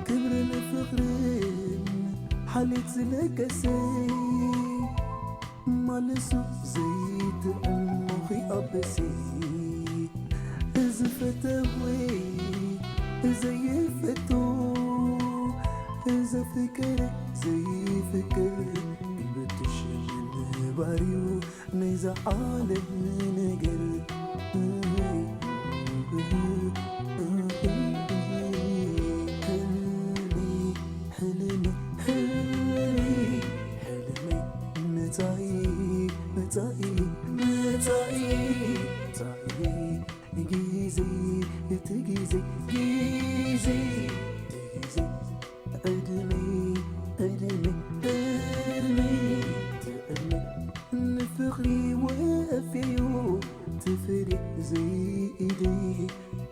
ክብርን ፍቕርን ሓልዮት ዝለገሰ፣ ማልሱ ዘይትዕሞኺ ኣበሲ፣ እዚ ፈተወይ ዘይፈቱ፣ እዚ ፍቅር ዘይፍቅር፣ ክብትሽ ምንባርዩ ናይዛ ዓለም ነገር። ሕልሚ፣ ሕልሚ፣ ሕልሚ፣ ሕልሚ፣ መጻኢ፣ መጻኢ፣ መጻኢ፣ መጻኢ፣ ግዜ፣ እቲ ግዜ፣ ግዜ፣ እቲ ግዜ፣ ዕድመ፣ ዕድመ፣ ዕድመ፣ እቲ ዕድመ፣ ንፍቕሪ ወፍየዮ፣ ትፍሪ ዘይኢደይ፣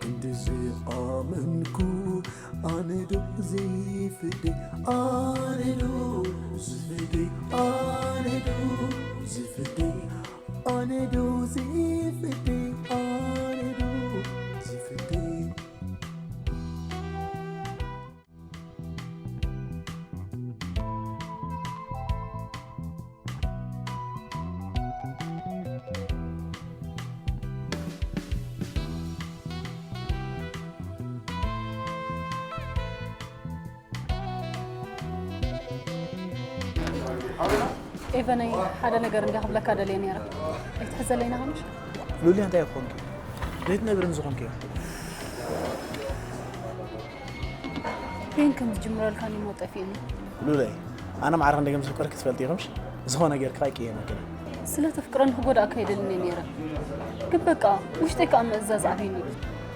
ክንዲ ዝኣመንኩ፣ ኣነ ዶ ዘይፍደይ፣ ኣነ ዶ ዝፍደይ፣ ኣነ ዶ ዝፍደይ፣ ኣነ ዶ ዘይፍደይ፣ ኣነ ዶ ዝፍደይ። ኤቨነይ፣ ሓደ ነገር እንዲያ ክብለካ ደልየ ነይረ። ኣይትሕዘለይና ከምሽ? ሉልያ፣ እንታይ ይኾንኪ? ዘይትነግርኒ ዝኾንኪ? ፔን ከም ዝጅምረልካ እሞ ጠፊእኒ። ሉለይ፣ ኣነ ማዕረ ክንደይ ከም ዘፍቅረኪ ትፈልጢ ኢኺ ምሽ? ዝኾነ ጌርካ ኣይቅየመክን። ስለ ተፍቅረኒ ክጎዳእካ ኣይደልን እየ ነይረ። ግን በቃ፣ ውሽጠይ ከኣ ምእዛዝ ኣብዩኒ።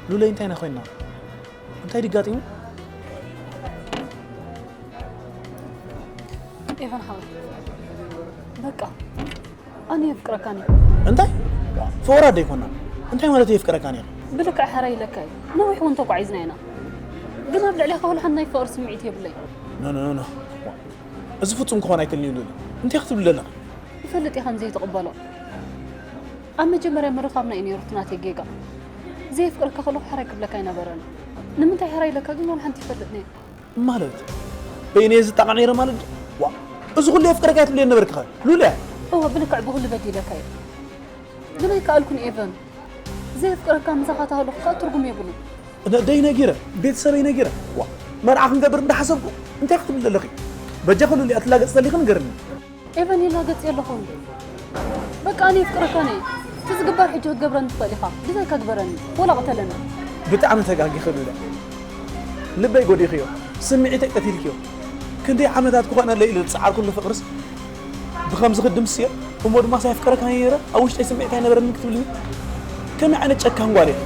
ሉለይ፣ እንታይ ኢና ኮይንና? እንታይ ድጋጢሙ? ኤቨን ሓወይ፣ በቃ ኣነ የፍቅረካኒ። እንታይ? ፍቕራ ደይኮና? እንታይ ማለት የፍቅረካኒ? ብልክዕ ሕራይ ኢለካ እዩ። ነዊሕ እውን ተጓዒዝና ኢና። ግን ኣብ ልዕሌኻ ወላ ሓንቲ ናይ ፍቕሪ ስምዒት የብለይ። ኖ፣ ኖ፣ ኖ፣ ኖ። እዚ ፍጹም ክኾን ኣይክእልን እዩ ሉሊ። እንታይ ክትብል ዘለኻ? ይፈልጥ ኢኻ ንዘይትቕበሎ። ኣብ መጀመርያ ምርኻብና እዩ ነይሩ እቲ ናተይ ጌጋ። ዘየፍቅረካ ከለኹ ሕራይ ክብለካ ኣይነበረን። ንምንታይ ሕራይ ኢለካ ግን ወላ ሓንቲ ይፈልጥኒ። ማለት በይነይ ዝጣቃዕ ነይረ ማለት ድዩ? ዋ፣ እዚ ኩሉ የፍቅረካ እየ ትብለኒ ነበርኪ ኸ ሉልያ? እወ፣ ብልክዕ ብኹሉ በዲለካ እየ። ግን ኣይከኣልኩን ኤቨን። ዘየፍቅረካ ምሳኻ ተሃለኹ ከኣ ትርጉም የብሉን። ነ-፣ ደይ ነጊረ፣ ቤተሰበይ ነጊረ። ዋ፣ መርዓ ክንገብር እንዳሓሰብኩ እንታይ ክትብሊ ኣለኺ? በጃኺ ሉልያ፣ ትላገጽ ተሊኺ ንገርኒ። ኤቨን፣ ይላገጽ የለኹን። በቃ ኣነ የፍቅረካን እየ። እቲ ዝግበር ሕጂ ክትገብረኒ ትኽእል ኢኻ። ድላይካ ግበረኒ፣ ወላ ቅተለኒ። ብጣዕሚ ተጋጊኺ ሉልያ። ልበይ ጎዲእኽዮ፣ ስምዒተይ ቀቲልክዮ። ክንደይ ዓመታት ክኾነለይ ኢለ ዝጸዓርኩሉ ፍቕርስ ብኸምዚ ክድምስዮ፣ እሞ ድማ ሳየፍቅረካ ነይረ፣ ኣብ ውሽጠይ ስምዒት ኣይነበረንን ክትብልኒ? ከመይ ዓይነት ጨካን ጓል እየ?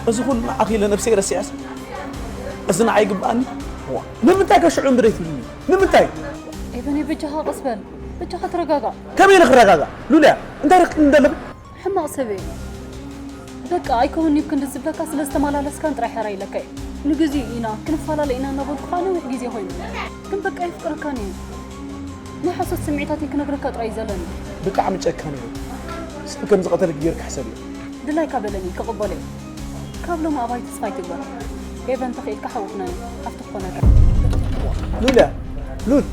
እዚ ኩሉ ንዓኺ ኢለ ነብሰይ ረሲዐስ፣ እዚ ንዓይ ይግብኣኒ? ዋ፣ ንምንታይ ከ ሽዑ እምቢ ደይትብልኒ? ንምንታይ? ኤቨን፣ በጃኻ ቀስ በል። በጃኻ ተረጋጋእ። ከመይ ኢለ ክረጋጋእ? ሉልያ፣ እንታይ ኢኺ ክትብልኒ ዘለኺ? ሕማቕ ሰብ እየ። በቃ ኣይከውን'ዩ ክንዲ ዝብለካ ስለ ዝተመላለስካን ጥራይ ሕራይ ኢለካ እየ። ንግዚኡ ኢና፣ ክንፈላለ ኢና እናበልኩ ከኣ ነዊሕ ግዜ ኮይኑ። ግን በቃ የፍቅረካን እየ። ናይ ሓሶት ስምዒታተይ ክነግረካ ጥራይ እዩ ዘለኒ። ብጣዕሚ ጨካን ኢኺ። ሰብ ከም ዝቐተልኪ ጌርኪ ሕሰብዮ። ድላይካ በለኒ፣ ክቕበሎ እየ። ካብ ሎሚ ኣባይ ተስፋ ኣይትግበር። ኤቨን፣ ተኽኢልካ ሓዊ ኩነኒ፣ ሃፍቲ ክኾነካ። ሉልያ፣ ሉል።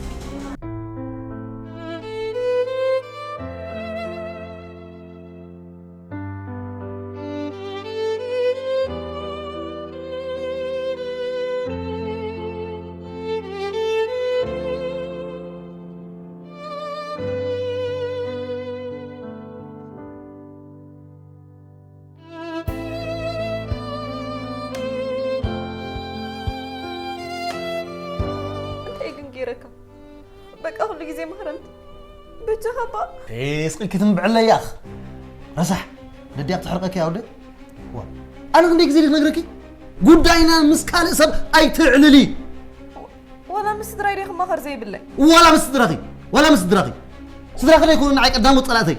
እንታይ ግን ገይረካ? በቃ ኩሉ ግዜ ማረኒ። በጃኻ እባ። ኤ፣ ስቕ ኢልኪ ትንብዕለይ ያኽ። ረሳሕ፣ ነዲኣ ክትሕርቀኪ እያ ወደይ። ዋ፣ ኣነ ክንደይ ግዜ ድየ ክነግረኪ? ጉዳይና ምስ ካልእ ሰብ ኣይትዕልሊ። ዋላ ምስ ስድራይ ድየ ክማኸር ዘይብለይ? ዋላ ምስ ስድራኺ፣ ዋላ ምስ ስድራኺ። ስድራኺ ደይኮኑ ንዓይ ቀዳሞት ጸላእተይ።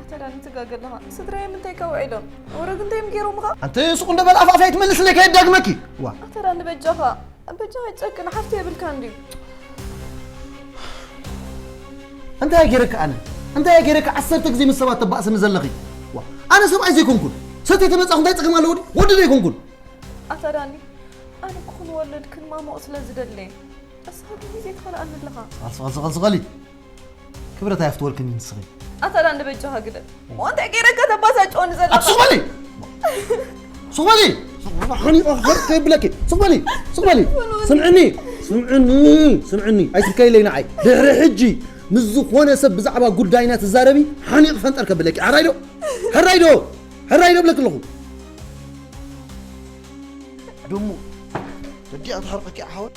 ኣታ ዳኒ ትጋገ ኣለኻ። ስድራይ ምንታይ ከ ውዒሎም? ወረግ እንታይ እዮም ገይሮምኻ? ኣንቲ ሱቕ እንደ በል ኣፍ ኣፍ ኣይትመልስለይ ከየዳግመኪ። ዋ። ኣታ ዳኒ በጃኻ፣ በጃኻ ኣይትጨክን፣ ሓፍቲ የብልካን ድዩ? እንታይ ገይረካ ኣነ? እንታይ ገይረካ ዓሰርተ ግዜ ምስ ሰባት ተባእስኒ ዘለኺ? ዋ። ኣነ ሰብኣይ ዘይኮንኩን። ሰተይ ተመጻኹ እንታይ ጸገም ኣለዎ ድዩ? ወዲ ዘይኮንኩን። ኣታ ዳኒ፣ ኣነ ክኹን ወለድክን ማሞቕ ስለ ዝደለየ እሳ ግዜ ትኸልኣኒ ኣለኻ። ስቐል ስቐል ስቐል ስቐሊ። ክብረት ኣይፍትወልክን እዩ ንስኺ። ኣታ ዳኒ በጃኻ ግደፍ። እሞ እንታይ ገይረካ ተባሳጭወኒ ዘለኻ? ኣቲ ሱቕ በሊ! ሱቕ በሊ! ሓኒቐ ክፈርጥ ከይብለኪ። ሱቕ በሊ! ሱቕ በሊ! ስምዕኒ! ስምዕኒ! ስምዕኒ! ኣይትርከይለይ ንዓይ። ድሕሪ ሕጂ ምስ ዝኾነ ሰብ ብዛዕባ ጉዳይና ትዛረቢ ሓኒቕ ፈንጠር ከብለኪ። ሕራይ ዶ? ሕራይ ዶ? ሕራይ ዶ ብለኪ ኣለኹ። ድሙ እዲኣ ትሓርቀኪ ዓወት።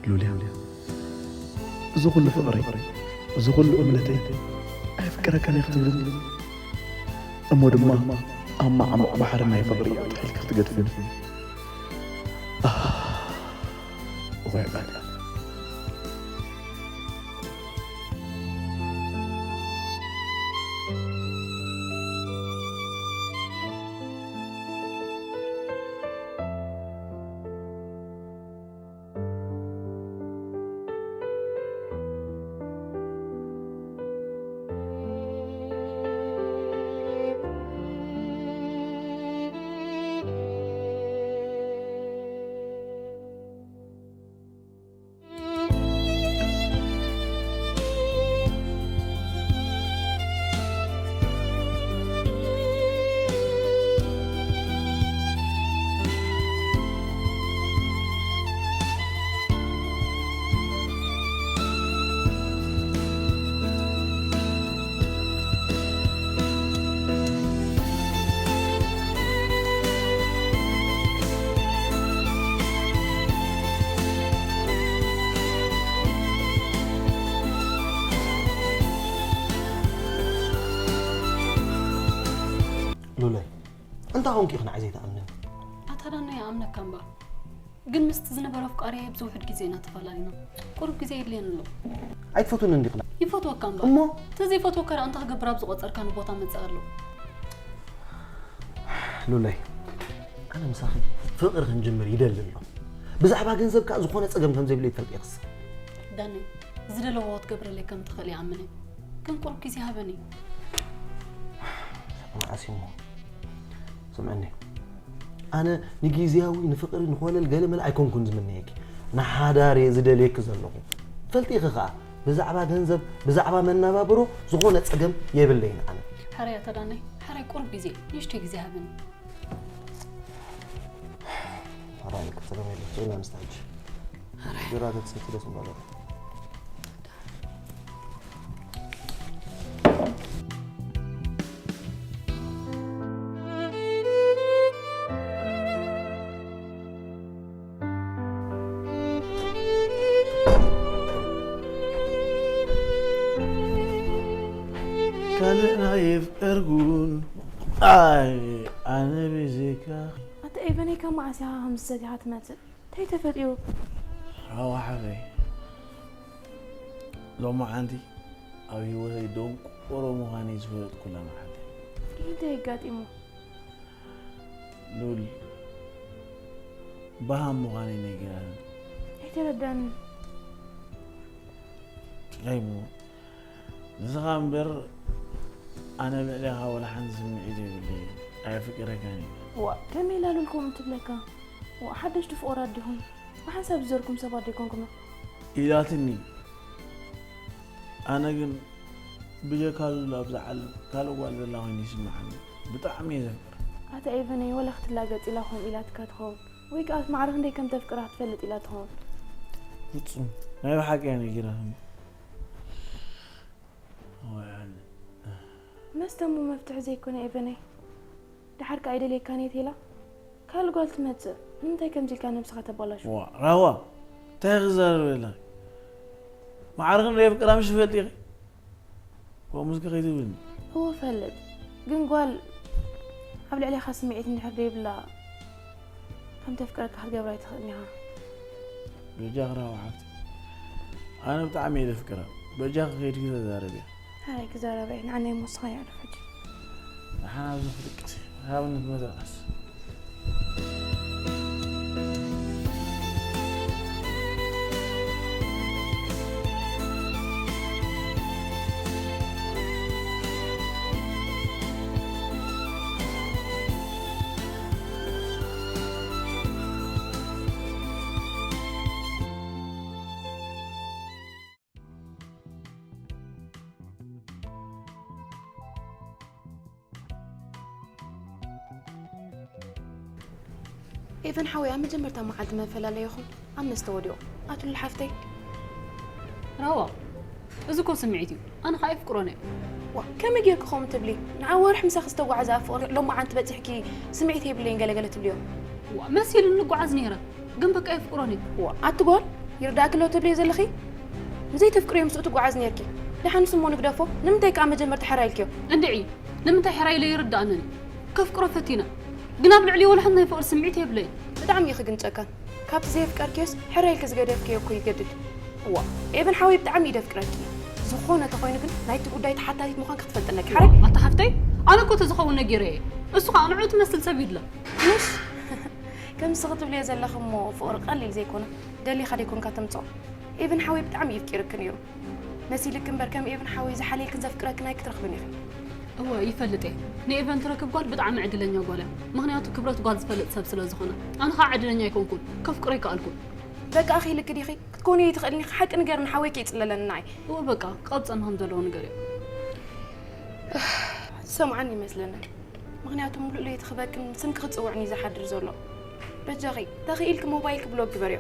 ሉልያ፣ እዚ ኩሉ ፍቕረይ፣ እዚ ኩሉ እምነተይ ኣይፍቅረካን እየ ክትብልኒ፣ እሞ ድማ ኣብ ማዕሙቕ ባሕሪ ናይ ፍቕሪ ኣጥሒልካ ክትገድፍኒ። ኣህ፣ እዋይ ቃል። ሉለይ፣ እንታይ ኾንኪ ኢኺ ንዓይ ዘይትኣምንኒ? ኣታ ዳና ይኣምነካ እምበር፣ ግን ምስቲ ዝነበረ ኣፍቃሪየይ ኣብዚ ውሑድ ግዜ ኢና ተፈላለና። ቁሩብ ግዜ የድልየኒ ኣሎ። ኣይትፈትውኒ እንዲኺ? ይፈትወካ እምበር። እሞ? ተዘይፈትወካ ደኣ እንታይ ክገብር ኣብዚ ቆጸርካኒ ቦታ መጽእ ኣሎ? ሉለይ፣ ኣነ ምሳኺ ፍቕሪ ክንጅምር ይደሊ ኣለኹ። ብዛዕባ ገንዘብ ከኣ ዝኾነ ጸገም ከም ዘይብለይ ትፈልጢ ኢኺ። ዳነይ፣ ዝደለዎ ክትገብረለይ ከም ትኽእል ይኣምን እየ። ግን ቁሩብ ግዜ ሃበኒ። መዓስ እሞ? ስምዕኒ፣ ኣነ ንግዝያዊ ንፍቕሪ ንኾለል ገለመለ ኣይኮንኩን ዝምነየኪ። ንሓዳር እየ ዝደልየኪ ዘለኹ። ትፈልጢ ኢኺ ኸኣ፣ ብዛዕባ ገንዘብ፣ ብዛዕባ መነባብሮ ዝኾነ ጸገም የብለይን ኣነ። ሕራይ ኣታ ዳነይ፣ ሕራይ ቁሩብ ግዜ፣ ንእሽተይ ግዜ ሃበኒ። ሕራይ፣ ጸገም የለን። ስእና ንስተ ሕጂ። ሕራይ። ቢራ ተትሰቲ ደስ ምበለኒ። ኣይፍቀርኩን ኣይ ኣነ ብዘይካ ኣታ ኤቨነይ ካብ መዓስ ኢኻ ከምዚ ሰቲኻ ትመጽእ? እንታይ ተፈጢሩ? ሓዋ ሓፈይ ሎማዓንቲ ኣብ ህይወተይ ደንቆሮ ምዃነይ ዝፈለጥኩላ መዓልቲ። እንታይ ኣጋጢሙ? ሉል በሃም ምዃነይ ነጊራትኒ። ኣይተረዳንን። ጥራይ እሞ ንስኻ እምበር ኣነ ልዕሌኻ ወላ ሓንቲ ስምዒት የብለይን። ኣየፍቅረካን እየ። ዋእ ከመይ ኢላ ሉል ከምኡ ትብለካ? ዋእ ሓደሽቲ ፍቑራት ዲኹም? ብሓንሳብ ዝዘርኩም ሰባት ዶ ኣይኮንኩምን? ኢላትኒ። ኣነ ግን ብጀካ ሉል ኣብዛ ዓለም ካልእ ጓል ዘላ ኮይኑ ይስምዓኒ። ብጣዕሚ እየ ዘፍቅራ። ኣታ ኤቨነይ ወላ ክትላገጽ ኢላ ከምኡ ኢላትካ ትኸውን ወይ ከኣ ማዕረ ክንደይ ከም ተፍቅራ ክትፈልጥ ኢላ ትኸውን። ፍጹም ናይ ብሓቂ እያ ነጊራትኒ። እዋይ ኣነ። መስተ እሞ መፍትሒ ዘይኮነ ኤቨነይ። ደሓር ከኣ ኣይደልየካን እየ ቴላ። ካልእ ጓል ትመጽእ ንምንታይ ከምዚ ኢልካ ነብስኻ ተባላሹ? ዋ ራዋ እንታይ ክዛረብ ኣለኺ? ማዕረ ክንደይ የፍቅራ ምሽ ትፈልጢ ኢኺ? ከምኡ እስከ ከይትብልኒ። እወ እፈልጥ ግን ጓል ኣብ ልዕሌኻ ስምዒት እንድሕር ደይብላ ከም ተፍቅረካ ክትገብራ ኣይትኽእልን ኢኻ። በጃኺ ራዊ ሓፍተይ ኣነ ብጣዕሚ እየ ዘፍቅራ በጃኺ ከይድኪ ተዛረብያ። ኣይ ክዛረበ እየ ንዓናይ ሞስኻ ይዕረፍ ሕጂ። ንሓና ኣብዚ ክድቅስ እየ ንኣብነት መተንኣስ። ኤቨን ሓወይ ኣብ መጀመርታ መዓልቲ መፈላለየኹም ኣብ መስተ ወዲቑ ኣትሉል ሓፍተይ። ራዋ እዚ እኮ ስምዒት እዩ ኣነ ከዓ የፍቅሮን እየ። ዋ ከመይ ጌርኪ ከምኡ ትብሊ ንዓ ወርሒ ምሳኺ ዝተጓዓዘ ኣብ ፍቕሪ ሎማዓንቲ በፂሕኪ ስምዒት የብለይን ገለገለ ትብልዮ። ዋ መሲሉኒ ንጓዓዝ ነይረ ግን በቃ የፍቅሮን እየ። ዋ ኣቲ ጓል ይርዳእኪ ኣሎ ትብልዮ ዘለኺ ንዘይተፍቅርዮ ምስኡ ትጓዓዝ ነይርኪ ደሓንስ እሞ ንግደፎ ንምንታይ ከዓ መጀመርታ ሕራይ ኢልክዮ። እንድዒ ንምንታይ ሕራይ ኢለ ይርድኣንን ከፍቅሮ ፈቲነ ግን ኣብ ልዕሊኡ ወላ ሓንቲ ናይ ፍቕሪ ስምዒት የብለይን። ብጣዕሚ ኢኺ ግን ጨካን ካብቲ ዘየፍቀርክዮስ ሕራይ ኢልኪ ዝገደፍክዮ እኮ ይገድድ። እዋ ኤቨን ሓወይ ብጣዕሚ እዩ ደፍቅረኪ። ዝኾነ ተኾይኑ ግን ናይቲ ጉዳይ ተሓታቲት ምዃንኪ ክትፈልጢ ኣለኪ ሓራይ። ኣታ ሓፍተይ ኣነ እኮ ተዝኸውን ነጊረዮ እየ። እሱ ኸኣ ንዕኡ ትመስል ሰብ ይድለ። ምሽ ከምዚ ክትብልዮ ዘለኺ እሞ ፍቕሪ ቀሊል ዘይኮነ ደሊኻ ደይኮንካ ተምጽኦ። ኤቨን ሓወይ ብጣዕሚ እዩ የፍቂርኪ ነይሩ። መሲልኪ እምበር ከም ኤቨን ሓወይ ዝሓልየልክን ዘፍቅረክን ኣይክትረኽብን ኢኺ። እወ ይፈልጥ እየ ንኤቨን ትረክብ ጓል ብጣዕሚ ዕድለኛ ጓል እያ ምኽንያቱ ክብረት ጓል ዝፈልጥ ሰብ ስለ ዝኾነ ኣነ ኸዓ ዕድለኛ ኣይኮንኩን ከፍቅሮ ኣይከኣልኩን። በቃ ኣኺልኪ ዲኺ ክትኮኒ ኣይትኽእልን ኢኺ ሓቂ ንገርኒ ሓወይ ከይጽለለኒ ንዓይ። እወ በቃ ክቐብጸኒ ከም ዘለዎ ንገርዮ። ዝሰምዓኒ ይመስለኒ። ምኽንያቱ ሙሉእ ለይቲ ክበክን ስምኪ ክጽውዕን እዩ ዝሓድር ዘሎ። በጃኺ ተኽኢልኪ ሞባይልኪ ብሎክ ግበርዮ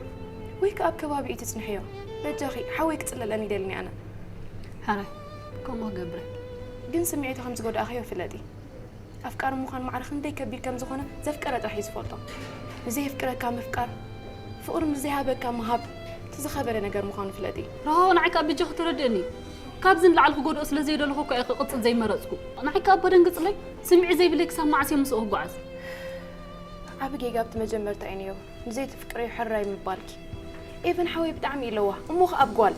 ወይ ከኣ ኣብ ከባቢኡ ትጽንሕዮ። በጃኺ ሓወይ ክጽለለኒ ይደልኒ ኣነ። ሕራይ ከምኡ ክገብር እየ። ግን ስምዒቱ ከም ዝጎዳእኽዮ ፍለጢ። ኣፍቃሪ ምዃን ማዕረ ክንደይ ከቢድ ከም ዝኾነ ዘፍቀረ ጥራሕ እዩ ዝፈልጦ። ንዘየፍቅረካ ምፍቃር ፍቕሪ ንዘይሃበካ ምሃብ እቲ ዝኸበደ ነገር ምዃኑ ፍለጢ። ራህዋ ንዓይ ከኣ በጃኺ ተረድእኒ። ካብዚ ንላዕሊ ክጎድኦ ስለ ዘይደለኹ እኮ እየ ክቕጽል ዘይመረጽኩ። ንዓይ ከኣ እባ ደንግጽለይ። ስምዒት ዘይብለይ ክሳብ መዓስ እየ ምስኡ ክጓዓዝ? ዓቢ ጌጋ ኣብቲ መጀመርታ እዩ ነይሩ ንዘይትፍቅርዮ ሕራይ ምባልኪ። ኤቨን ሓወይ ብጣዕሚ እዩ ለዋህ እሞ ኸኣ ብ ጓል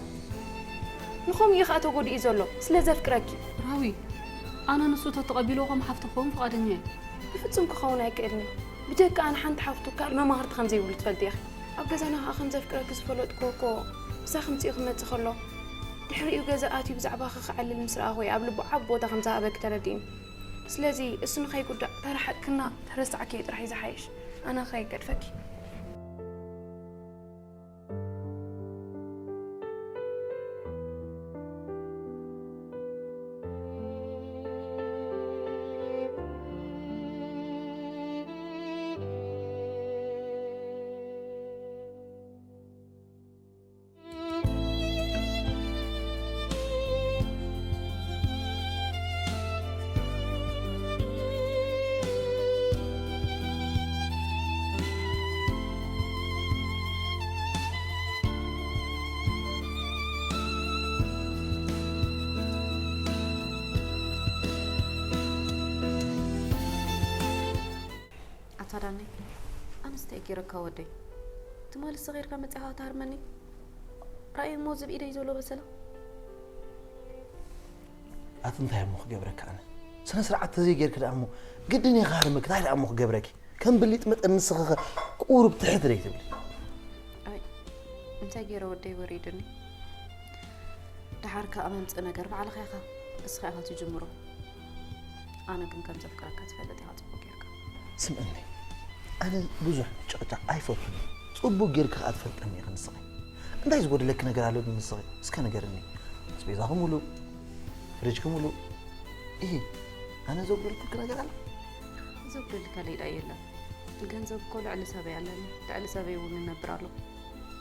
ንኸምኡ እዩ ኸኣ ተጎዲኡ ዘሎ ስለ ዘፍቅረኪ። ራዊ ኣነ ንሱ ተተቐቢልዎ ከም ሓፍቲ ክኸውን ፍቓደኛ እየ። ብፍጹም ክኸውን ኣይክእልን እዩ። ብጀካ ኣነ ሓንቲ ሓፍቱ ካልእ መማኽርቲ ከም ዘይብሉ ትፈልጢ ኢኺ። ኣብ ገዛና ኸኣ ከም ዘፍቅረኪ ዝፈለጥክዎ እኮ ምሳኺ ምጺኡ ክመጽእ ከሎ ድሕሪኡ ገዛ ኣትዩ ብዛዕባኺ ክዓልል ምስ ረኣኹ እየ ኣብ ልቡ ዓቢ ቦታ ከም ዝሃበኪ ተረዲእኒ። ስለዚ እሱ ንኸይጉዳእ ተረሓቕክና ተረሳዕክዮ ጥራሕ እዩ ዝሓይሽ። ኣነ ከይገድፈኪ። ኣዳነይ፣ ኣነስ እንታይ ገይረካ ወደይ? ትማሊ ሰኺርካ መጺኻ ትሃርመኒ? ራእይ እሞ ዝብ ኢደይ ዘሎ በሰላ። ኣቲ እንታይ እሞ ክገብረካ ኣነ? ስነ ስርዓት ተዘይጌርክ ደኣ እሞ ግድን እየ ክሃርመክ። እንታይ ደኣ እሞ ክገብረኪ? ከም ብሊጥ መጠን ንስኺ ኸ ቁሩብ ትሕት ደይ ትብሊ? ኣይ፣ እንታይ ገይረ ወደይ ወሪዱኒ? ደሓር ከኣ መምጽእ ነገር ባዕልኻ ኢኻ፣ እስኻ ኢኻ ትጅምሮ። ኣነ ግን ከም ዘፍቅረካ ትፈልጥ ኢኻ ጽቡቕ ጌርካ። ስምዕኒ፣ ኣነ ብዙሕ ምጭቕጫቕ ኣይፈቱን። ጽቡቕ ጌርኪ ከኣ ትፈልጠኒ ኢኺ ንስኺ። እንታይ ዝጎደለኪ ነገር ኣሎ ድዩ ንስኺ? እስከ ንገርኒ። ኣስቤዛኺ ሙሉእ፣ ፍሪጅኪ ሙሉእ። ኢሂ፣ ኣነ ዘጉደልኩልኪ ነገር ኣሎ? ዘጉደልካ ለይዳ የለን። ገንዘብ እኮ ልዕሊ ሰበይ ኣለኒ፣ ልዕሊ ሰበይ እውን እነብር ኣለኹ።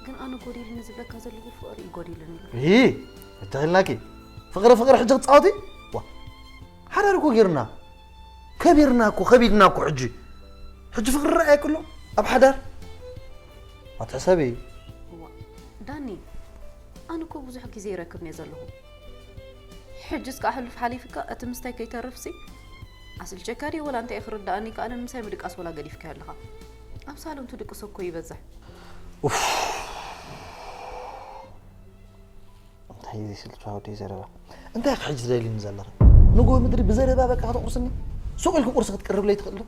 ግን ኣነ ጎዲልኒ ዝብለካ ዘለኹ ፍቕሪ እዩ ጎዲልኒ። ይ እተኽልናኪ ፍቕሪ ፍቕሪ ሕጂ ክትፃወቲ ዋ ሓዳር እኮ ጌርና ከቢርና እኮ ከቢድና እኮ ሕጂ ሕጂ ፍቕሪ ረኣየ ክሎ ኣብ ሓዳር ኣትሕሰቢ እዋ ዳኒ ኣነ እኮ ብዙሕ ግዜ ይረክብኒ እየ ዘለኹ ሕጅስ ከዓ ሕሉፍ ሓሊፍካ እቲ ምስታይ ከይተርፍሲ ኣስልቸካ ድየ ወላ እንታይ ክርዳእኒ ከኣለ ምሳይ ምድቃስ ወላ ገዲፍካ ኣለኻ ኣብ ሳሎን ትድቅሶ እኮ ይበዝሕ እንታይ እዚ ስልቻ ወደይ ዘረባ እንታይ ኢኺ ሕጂ ትደልይኒ ዘለኺ ንጎ ምድሪ ብዘረባ በቃ ከተቑርስኒ ሱቕ ኢልኪ ቁርሲ ክትቅርብለይ ትኽእል ዶ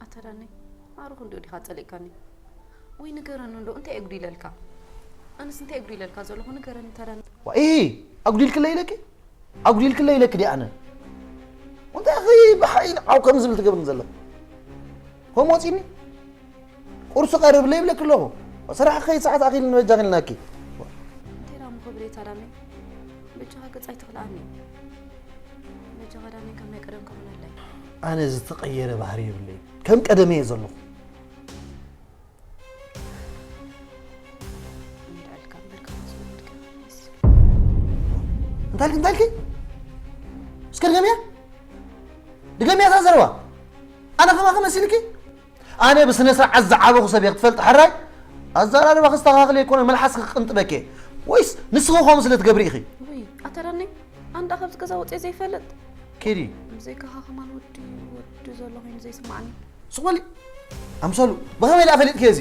ኣታ ዳኒ ማዕርኹ እንዲኡ ዲኻ ጸሊእካኒ ወይ ንገረኒ እንዶ እንታይ ኣጉዲለልካ ኣነስ እንታይ ኣጉዲለልካ ዘለኹ ንገረኒ ተዳኒ ዋኢ ኣጉዲልክለይ ኢለኪ ኣጉዲልክለይ ኢለኪ ዲ ኣነ እንታይ ኺ ብሓይሊ ዓው ከም ዝብል ትገብርኒ ዘለኺ ከም ወፂኒ ቁርሲ ቀርብለይ ይብለኪ ኣለኹ ስራሕ ከይድ ሰዓት ኣኺል ንበጃ ኺልናኪ እንታይ ዳሞ ክብሪ ተዳኒ በጃኻ ገጻይ ትኽልኣኒ በጃኻ ዳኒ ከም ናይ ቀደም ከኹነለይ ኣነ ዝተቐየረ ባህሪ የብለይ ከም ቀደመ እየ ዘለኹ ይርኣልካ እምበር ካብ ዝወለድካ ይመስል እንታይ ኢልኪ እንታይ ኢልኪ እስከ ድገምያ ድገምያ እታ ዘረባ ኣነ ከማኺ መሲልኪ ኣነ ብስነ ስርዓት ዝዓበኹ ሰብ እየ ክትፈልጢ ሕራይ ኣዘራርባ ክስተኻኽል የኮነ መልሓስ ክቅንጥበኪ ወይስ ንስኺ ከምኡ ስለ ትገብሪ ኢኺ ውይ ኣታ ዳኒ ኣንዳ ካብዚ ገዛ ወፅየ ዘይፈልጥ ኪዲ ብዘይካኻ ከማን ወዲ ወዲ ዘሎ ኮይኑ ዘይስማዓኒ ስቕ በሊ ኣምሰሉ ብኸመይ ደኣ ፈሊጥኪ እዚ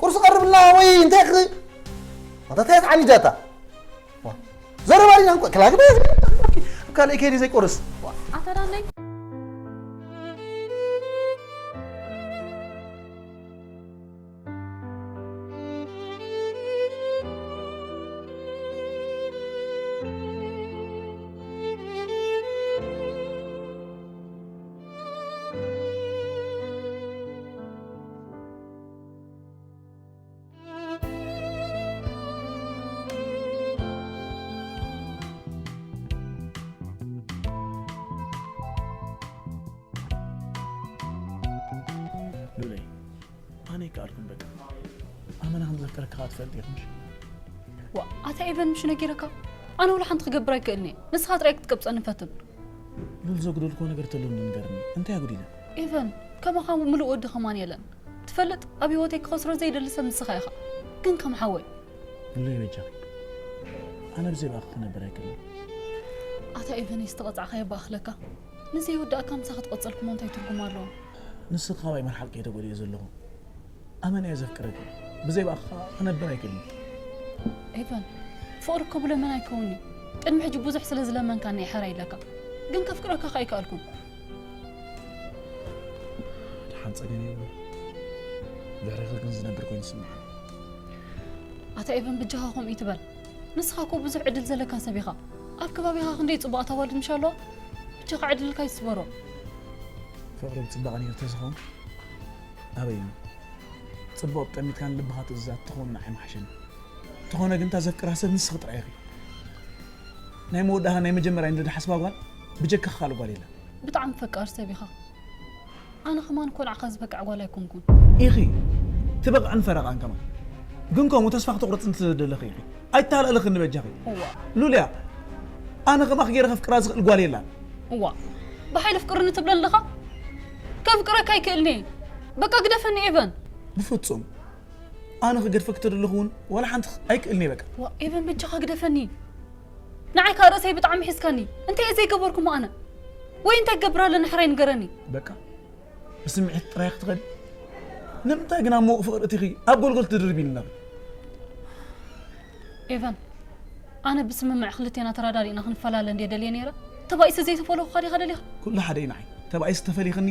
ቁርሲ ቀርብላ ወይ እንታይ ክሪ ኣታ እንታይ ዓኒጃታ ዘረባ ዲና እንኳ ክላግበ ካልእ ከይዲ ዘይቆርስ ኣታ ዳነይ ሉለይ ኣነ ይከኣልኩን በቃ ኣመና ከም ዘፍቅረካ ከኣ ትፈልጥ ኢኺ ምሽ ዋ ኣታ ኤቨን ምሽ ነጊረካ ኣነ ወላ ሓንቲ ክገብር ኣይክእልኒ ንስኻ ጥራይ ክትቀብፀኒ ፈትን ሉል ዘጉደልክዎ ነገር ተሎ ንገርኒ እንታይ ኣጉዲለ ኤቨን ከማኻ ምሉእ ወዲ ከማን የለን ትፈልጥ ኣብ ህይወተይ ክኸስሮ ዘይደሊ ሰብ ንስኻ ኢኻ ግን ከም ሓወይ ሉለይ በጃኺ ኣነ ብዘይ ብኣኺ ክነብር ኣይክእልን ኣታ ኤቨን ዝተቐፃዕኻዮ ብኣኽለካ ንዘይወዳእካ ምሳኻ ትቐፀልኩሞ እንታይ ትርጉም ኣለዎ ንስኺ ካባይ ምርሓቕ እየ ተጎዲኤ ዘለኹ ኣመና እየ ዘፍቅረኪ ብዘይ ብኣኺ ከዓ ክነብር ኣይክእልን ኤቨን ፍቕሪ እኮ ብለመና ኣይከውን እዩ ቅድሚ ሕጂ ብዙሕ ስለ ዝለመንካኒ እየ ሕራይ ኢለካ ግን ከፍቅረካ ከዓ ኣይከኣልኩን ድሓን ፀገም የብሉ ድሕሪኺ ግን ዝነብር ኮይኑ ይስምዓኒ ኣታ ኤቨን ብጃኻ ከምኡ ይትበል ንስኻ እኮ ብዙሕ ዕድል ዘለካ ሰብ ኢኻ ኣብ ከባቢኻ ክንደይ ፅቡቓት ኣዋልድ ምሽ ኣለዋ ብጃኻ ዕድልካ ይስበሮ ፍቕሪ ብፅባቐ ነይሩ ተዝኸውን ኣበይ እዩ ፅቡቕ ጠሚትካን ልብኻ ትእዛዝ ትኸውን ንዓይ ምሓሸኒ እንተኾነ ግን እታ ዘፍቅራ ሰብ ንስኺ ጥራይ ኢኺ ናይ መወዳእታ ናይ መጀመርያ እንድሕር ሓስባ ጓል ብጀካ ካልእ ጓል የለን ብጣዕሚ ፈቃር ሰብ ኢኻ ኣነ ኸማን እኮ ንዓኻ ዝበቅዕ ጓል ኣይኮንኩን ኢኺ ትበቕዕን ፈረቓን ከማን ግን ከምኡ ተስፋ ክተቑርፅን ስለዘደለኺ ኢኺ ኣይተሃላለኽኒ በጃኺ እዋ ሉልያ ኣነ ከማኺ ገይረ ከፍቅራ ዝኽእል ጓል የላን እዋ ብሓይሊ ፍቅርኒ ትብለኒ ኣለኻ ከፍቅረካ ኣይክእልኒ በቃ ግደፈኒ ኤቨን ብፍፁም ኣነ ክገድፈኪ ተደለኹ እውን ዋላ ሓንቲ ኣይክእልኒ በቃ ዋ ኤቨን በጃኻ ግደፈኒ ንዓይ ከኣ ርእሰይ ብጣዕሚ ሒዝካኒ። እንታይ እየ ዘይገበርኩ እሞ ኣነ? ወይ እንታይ ክገብር ኣለኒ ሕራይ ንገረኒ። በቃ ብስምዒት ጥራይ ክትኸዲ? ንምንታይ ግን ኣብ ምዉቕ ፍቕሪ እቲኺ ኣብ ጎልጎል ትድርቢኒ ኣለኺ? ኤቨን፣ ኣነ ብስምምዕ ክልቴና ተረዳዲእና ክንፈላለ እንድየ ደልየ ነይረ። ተባኢሰ ዘይተፈለኹኻ ዲኻ ደሊኻ? ኩሉ ሓደ እዩ ንዓይ። ተባኢሰ ተፈሊኽኒ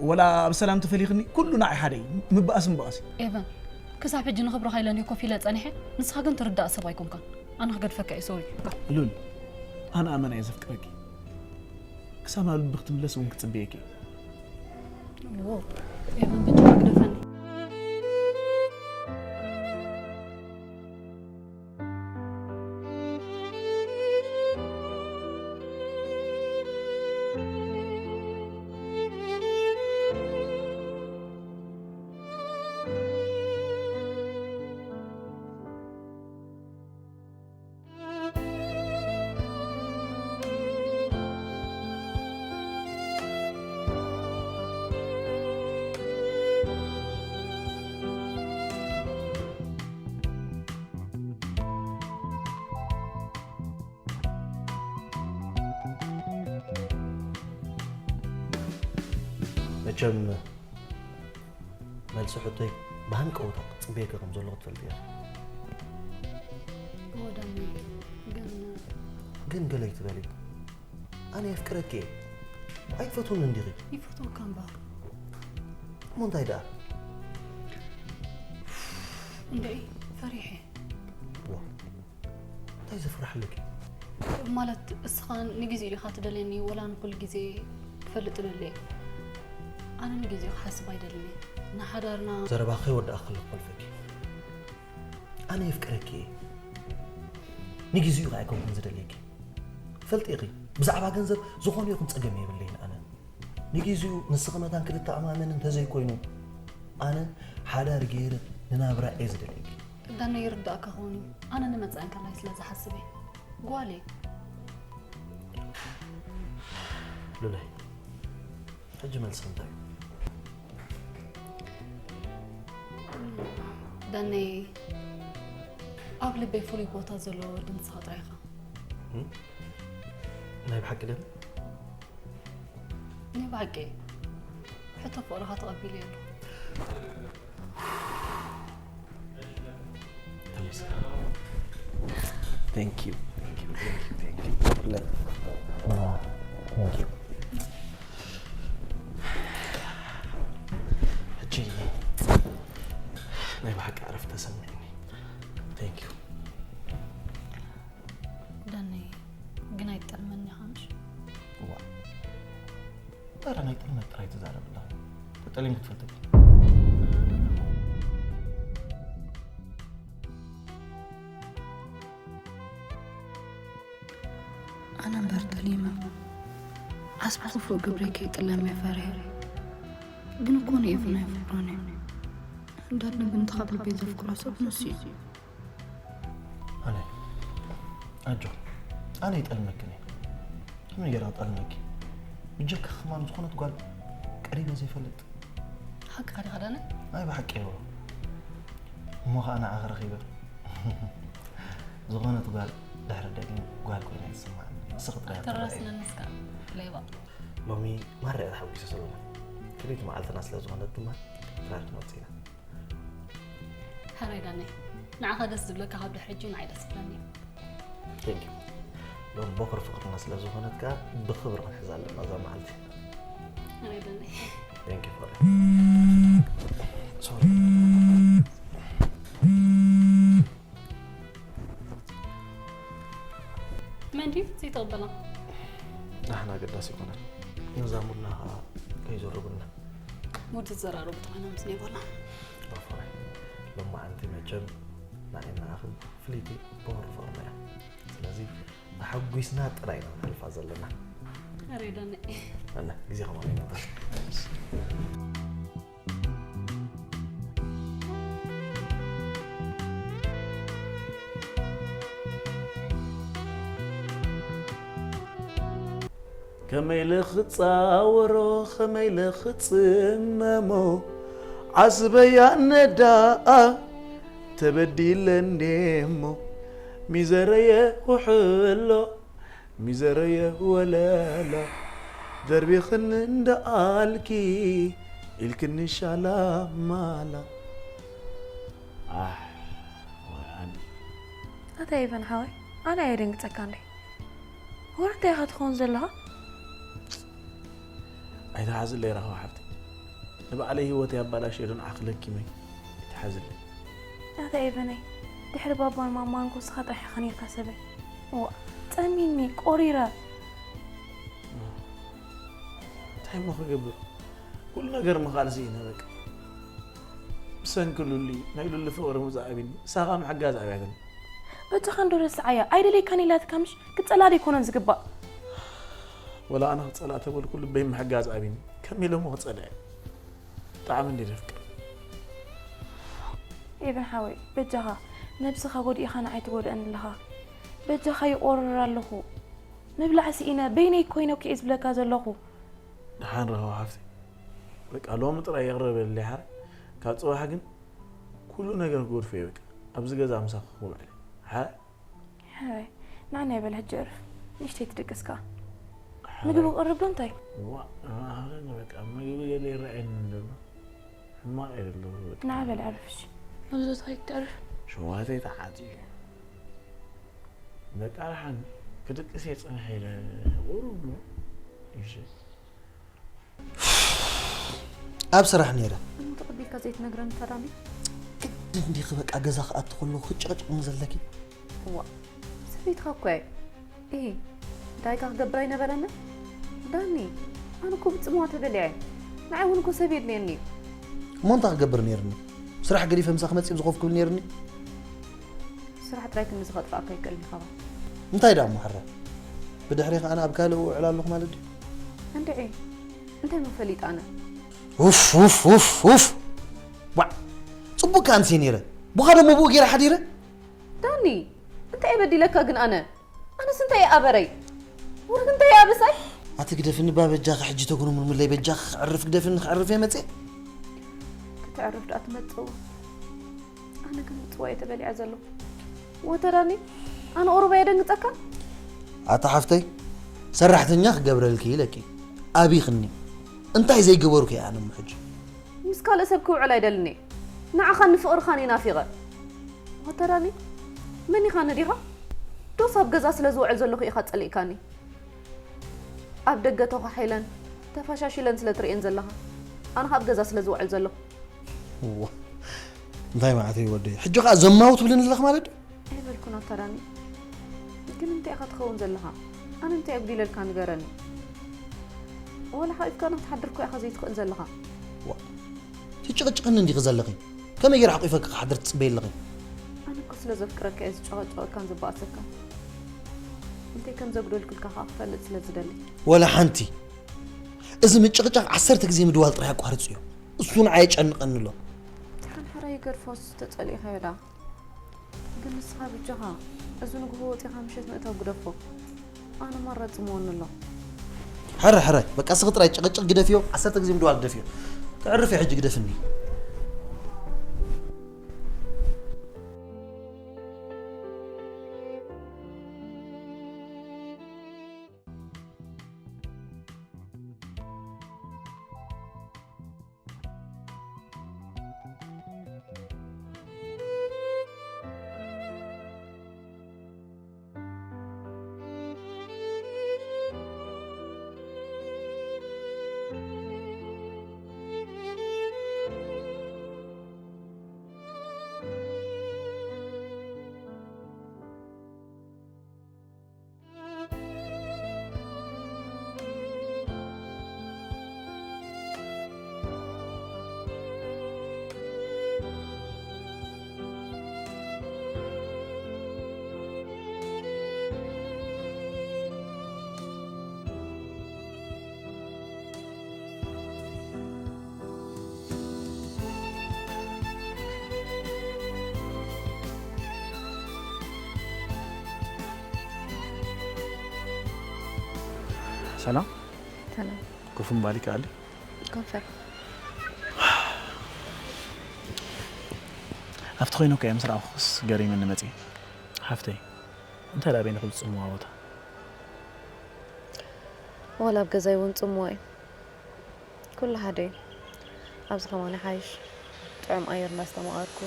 ወላ ብሰላም ተፈሊኽኒ ኩሉ ንዓይ ሓደ እዩ። ምባኣስ ምባኣስ እዩ። ኤቨን፣ ክሳብ ሕጂ ንኽብርኻ ኢለ እንድየ ኮፍ ኢለ ጸኒሐ፣ ንስኻ ግን ትርዳእ ሰብ ኣይኮንካን። ኣነ ክገድፈካ እየ፣ ሶሪ። ሉል፣ ኣነ ኣመና እየ ዘፍቅረኪ። ክሳብ ናብ ልቢ ክትምለስ እውን ክጽበየኪ እየ። ዎ፣ ኤቨን፣ በጃኻ ግደፈኒ። መቸም መልሲ ሕቶይ ብሃንቀውታ ክጽበየኪ ከም ዘለኹ ትፈልጢ ኢኺ። እወ ዳኒ፣ ግን ግን ገለ ኣይትበሊ። ኣነ የፍቅረኪ እየ። ኣይትፈትውኒ እንዲኺ? ይፈትወካ እምበር። እሞ እንታይ ደኣ? እንድዒ፣ ፈሪሐ። ዋ፣ እንታይ ዘፍርሕ ኣለኪ? ማለት እስኻ ንግዜኡ ኢኻ ትደልየኒ ወላ ንኹሉ ግዜ ክፈልጥ እደሊ እየ? ኣነ ንግዜኡ ክሓስብ ኣይደልን እየ። ንሓዳርና ዘረባ ከይወዳእኩ ከለኹ ከልፈኪ። ኣነ የፍቅረኪ እየ። ንግዜኡ ከኣ ኣይኮንኩን ዝደልየኪ። ፈልጢ ኢኺ፣ ብዛዕባ ገንዘብ ዝኾነ ይኹን ጸገም የብለይን ኣነ። ንግዜኡ ንስኺ መታን ክንተኣማመን እንተዘይኮይኑ፣ ኣነ ሓዳር ገይረ ንናብራ እየ ዝደልየኪ። ዳነ ይርዳእካ ክኸውን እዩ። ኣነ ንመጻኢ እንከላይ ስለ ዝሓስብ እየ። ጓል እየ። ሉላይ፣ ሕጂ መልስኺ እንታይ እዩ? ዳነይ፣ ኣብ ልበይ ፍሉይ ቦታ ዘለዎ ወዲ ንስኻ ጥራይ ኢኻ። እም? ናይ ብሓቂ ደን? ናይ ብሓቂ። ሕቶ ፍቕርኻ ተቐቢለ ኣለኹ። ተመስገን። Thank you, thank you, thank you, thank you. ለ-፣ አ፣ thank you። ሕጂ ናይ ብሓቂ ዕረፍቲ ተሰሚዑኒ። Thank you። ዳነይ፣ ግን ኣይትጠልመኒ ኢኻ ምሽ? እዋ። ታዲያ ናይ ጥልመት ጥራይ ትዛረብ ኣለኻ። ተጠሊም ክትፈልጥ ዲኻ? ኣነ እምበር ጠሊመ። ዓስቢ ክፉእ ግብረይ ከይጥለም እየ ፈሪሐ። ግን እኮ ንኤፍን ኣይፍቅሮን እየ። እንዳለ ግን እቲ ካብ ልበይ ዘፍቅሮ ሰብ ንሱ እዩ። ኣነ፣ ኣጆ፣ ኣነ ይጠልመክን እየ። ከመይ ገይረ ክጠልመኪ? ብጀካ ከማን ዝኾነት ጓል ቀሪበ ዘይፈልጥ። ሓቅኻ ዲኻ ዳነ? ኣይ፣ ብሓቂ እየ። እሞ ኸኣ ንዓኺ ረኺበ። ዝኾነት ጓል ድሕሪ ደጊም ጓል ኮይና ይስማዓኒ። ንስኺ ጥራይ ኣትረኣይ። ኣይተራስነኒ እስካ፣ ሌባ። ሎሚ ማራ እየ ተሓጒሰ ሰሎሞን። ፍልይቲ መዓልትና ስለ ዝኾነት ድማ ጥራይ ክንወጽእ ኢና። ሕራይ ዳነይ፣ ንዓኻ ደስ ዝብለካ ካብ ድሕሪ ሕጂ ንዓይ ደስ ይብለኒ። Thank you። ሎሚ ቦኽሪ ፍቕርና ስለ ዝኾነት ከኣ ብኽብሪ ክንሕዛ ኣለና እዛ መዓልቲ። ሕራይ ዳነይ። Thank you for it። Sorry። መን ድዩ ዘይተቐበላ? ንሕና ኣገዳሲ ኣይኮነን። ነዛ ሙድና ኸኣ ከይዘረጉልና። ሙድ ዝዘራረቡ ጥዑይ ምስ ናይ ጓልና። ሎማዓንቲ መቸም ንዓይን ንዓኽን ፍልይቲ ቦኽሪ ፍቕርና እያ። ስለዚ ተሓጒስና ጥራይ ኢና ንሕልፋ ዘለና። ኣረ ዳነ። ኣነ ግዜ ከማን ይነበር። ከመይ ኢለ ክጻወሮ፣ ከመይ ኢለ ክጽመሞ፣ ዓስበያ ነዳኣ ተበዲለ እንዴሞ፣ ሚዘረየ ውሕሎ፣ ሚዘረየ ወለላ ደርቢኽኒ እንዳኣልኪ ኢልክኒ ሻላ ማላ። ኣሕ፣ ወይ ኣነ። ኣታ ኤቨን ሓወይ፣ ኣነ ኣየ ደንግጸካ እንዴ? ወረ እንታይ ኢኻ ትኸውን ዘለኻ? ኣይትሓዝለይ ራህዋ ሓፍተይ። ንባዕለይ ህይወተይ ኣባላሽዮ ዶ ንዓኺ ለኪመ? ኣይትሓዝለይ። ኣታ ኤቨነይ፣ ድሕሪ ባባን ማማን እኮ ንስኻ ጥራሕ ኢኻ ነይርካ ሰበይ። እዋ፣ ጸሚኒ፣ ቆሪረ። እንታይ እሞ ክገብር? ኩሉ ነገር ምኽኣል ስኢነ በቃ። ብሰንኪ ሉሊ፣ ናይ ሉሊ ፍቕሪ ምዛእ ኣቢኒ፣ ንሳ ኸኣ ምሕጋዝ ኣብያትኒ። በጃኻ እንዶ ረስዓያ፣ ኣይደልየካን ኢላትካ ምሽ? ክጸልኣ ደይኮነን ዝግባእ። ወላ ኣነ ክጸልኣ ተበልኩ ልበይ ምሕጋዝ ኣቢኒ። ከመይ ኢለ እሞ ክጸልኣ እየ? ብጣዕሚ እንድየ ዘፍቅር። ኤቨን ሓወይ፣ በጃኻ ነብስኻ ጎዲእኻ ንዓይ ትጎድኣኒ ኣለኻ። በጃኻ ይቆርር ኣለኹ። ምብላዕ ስኢነ በይነይ ኮይነ እኮ እየ ዝብለካ ዘለኹ። ደሓን ራህዋ ሓፍተይ። በቃ ሎሚ ጥራይ ይቕረ በልለይ ሓራይ። ካብ ጽባሕ ግን ኩሉ ነገር ክገድፎ እየ በቃ። ኣብዚ ገዛ ምሳኺ ክውዕል እየ። ሓራይ? ሕራይ፣ ንዓና ይበል ሕጂ ዕርፍ። ንእሽተይ ትድቅስ ከኣ። ሕራይ። ምግቢ ክቕርብ ዶ እንታይ? ዋ፣ ኣነ በቃ ምግቢ ገለ ይረኣየኒ ኣሎ። ሕማቕ እየ ዘለኹ በቃ። ንዓ በል ዕርፍ እሺ። መግዞት ከይትዕርፍ። ሸዋተይ ተዓጽዩ። በቃ ደሓን ክድቅስ እየ ጸኒሐ ኢለ ቁሩብ እሞ። እሺ። ኣብ ስራሕ ነይረ። እሞ ተቐቢልካ ዘይትነግረኒ ተራኒ? ግድን ዲኺ በቃ ገዛ ክኣቱ ከለኹ ክጭቕጭቕኒ ዘለኪ? እዋ፣ ሰበይትኻ እኮ እየ። እሂ፣ ዳይካ ክገብር ኣይነበረንን? ዳኒ፣ ኣነ እኮ ብጽምዋ ተበሊዐ እየ። ንዓይ እውን እኮ ሰብ የድልየኒ እዩ። እሞ እንታይ ክገብር ነይርኒ? ስራሕ ገዲፈ ምሳኺ መጺእ ዝኾፍ ክብል ነይርኒ? ስራሕ ጥራይ ክንዲ ዝኸጥፍኣካ ይክእል ኢኻ። እንታይ ደኣ እሞ ሕረ? ብድሕሪኻ ኣነ ኣብ ካልእ እውዕል ኣለኹ ማለት ድዩ? እንድዒ፣ እንታይ እሞ ፈሊጠ ኣነ? ኡፍ፣ ኡፍ፣ ኡፍ፣ ኡፍ። ዋዕ! ጽቡቕ ከኣ ኣምስየ ነይረ። ብኻ ደሞ ብኡ ገይረ ሓዲረ? ዳኒ፣ እንታይ እየ በዲለካ ግን ኣነ? ኣነስ እንታይ እየ ኣበረይ? ወርክ እንታይ እየ ኣበሳይ? ኣቲ ግደፍኒ ባ በጃኺ፣ ሕጂ ተጉርምርምለይ በጃኺ፣ ክዕርፍ ግደፍኒ፣ ክዕርፍ እየ መጽየ። ክትዕርፍ ደኣ ትመጽእ እዋ። ኣነ ግን ምጽዋይ እየ ተበሊዐ ዘለኹ። ወተዳኒ፣ ኣነ ቁሩብ ኣየደንግጸካን? ኣታ ሓፍተይ፣ ሰራሕተኛ ክገብረልኪ ኢለኪ፣ ኣቢኽኒ። እንታይ ዘይገበርኩ እየ ኣነ እሞ ሕጂ? ምስ ካልእ ሰብ ክውዕል ኣይደልን እየ። ንዓኻን ንፍቕርኻን እየ ናፊቐ። ወተዳኒ፣ መን ኢኻ ንዲኻ? ዶስ ኣብ ገዛ ስለ ዝውዕል ዘለኹ ኢኻ ጸሊእካኒ? ኣብ ደገ ተዃሒለን፣ ተፋሻሺለን ስለ ትርእየን ዘለኻ፣ ኣነ ኸኣ ኣብ ገዛ ስለ ዝውዕል ዘለኹ። እዋ፣ እንታይ መዓት እዩ ወደይ? ሕጂ ኸኣ ዘማዊ ትብለኒ ዘለኻ ማለት ድዩ? ኣይበልኩን ኣታ ዳኒ። ግን እንታይ ኢኻ ትኸውን ዘለኻ? ኣነ እንታይ ኣጉዲለልካ ንገረኒ? ዋላ ሓቂፍካ ክትሓድር እኮ ኢኻ ዘይትኽእል ዘለኻ። ዋ፣ ትጭቕጭቕኒ እንዲኺ ዘለኺ? ከመይ ገይረ ሓቂፈኪ ክሓድር ትጽበዪ ኣለኺ? ኣነ እኮ ስለ ዘፍቅረካ እየ ዝጨቐጨቐካን ዝበኣሰካን። እንታይ ከም ዘጉደልኩልካ ኸኣ ክፈልጥ ስለ ዝደሊ። ወላ ሓንቲ። እዚ ምጭቕጫቕ ዓሰርተ ግዜ ምድዋል ጥራይ ኣቋርጽዮ። እሱ ንዓይ የጨንቐኒ ኣሎ። ደሓን ሕራይ ይገድፎስ ተጸሊእካዮ ደኣ። ግን ንስኻ በጃኻ፣ እዚ ንግሆ ወጺኻ ምሸት ምእታው ግደፎ። ኣነ ማራ ጽምወኒ ኣሎ። ሕረ፣ ሕረ፣ በቃ እስኺ ጥራይ ጭቕጭቕ ግደፍዮ፣ ዓሰርተ ግዜ ምድዋል ግደፍዮ። ከዕርፍ እየ ሕጂ ግደፍኒ። ሰላም። ሰላም። ኮፍ ምባል ይከኣል ድዩ? ኮንፈር። ኣብቲ ኮይነ እኮ እየ ምስ ረኣኹስ ገሪሙኒ መጺኤ። ሓፍተይ፣ እንታይ ደኣ በይንኹም ዝጽምዋ ቦታ? ዋላ ኣብ ገዛይ እውን ጽምዋ እዩ። ኩሉ ሓደ እዩ። ኣብዚ ከማን ይሓይሽ። ጥዑም ኣየር እንዳስተማቐርኩ፣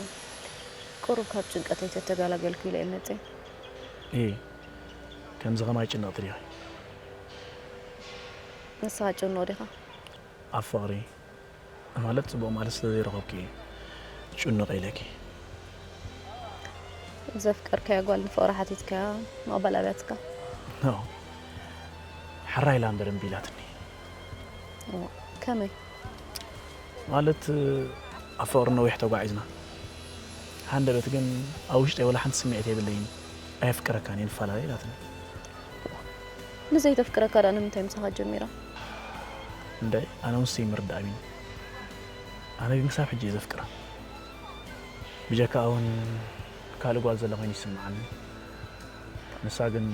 ቁሩብ ካብ ጭንቀተይ ተተገላገልኩ ኢለ እየ መጽየ። እይ፣ ከምዚ ከማይ ጭንቕቲ ዲኺ? ንስኻ ጭኑቕ ዲኻ? ኣብ ፍቕሪ ማለት ጽቡቕ ማለት ስለ ዘይረኸብኩ እየ ጭኑቕ ኢለኪ። ዘፍቀርካያ ጓል ንፍቕሪ ሓቲትካያ ምቕባል ኣብያትካ? ኖ፣ ሕራይ ኢላ እምበር እምቢ ኢላትኒ። እዋ፣ ከመይ? ማለት ኣብ ፍቕሪ ነዊሕ ተጓዒዝና፣ ሃንደበት ግን ኣብ ውሽጠይ ወላ ሓንቲ ስምዒት የብለይን፣ ኣየፍቅረካን እየ ንፈላለ ኢላትኒ። ንዘይተፍቅረካ ደኣ ንምንታይ ምሳኻ ጀሚራ? እንዳይ ኣነ ውንስ ይምርዳእ ቢኒ። ኣነ ግን ክሳብ ሕጂ እየ ዘፍቅራ። ብጀካ እውን ካልእ ጓል ዘለ ኮይኑ ይስምዓኒ። ንሳ ግን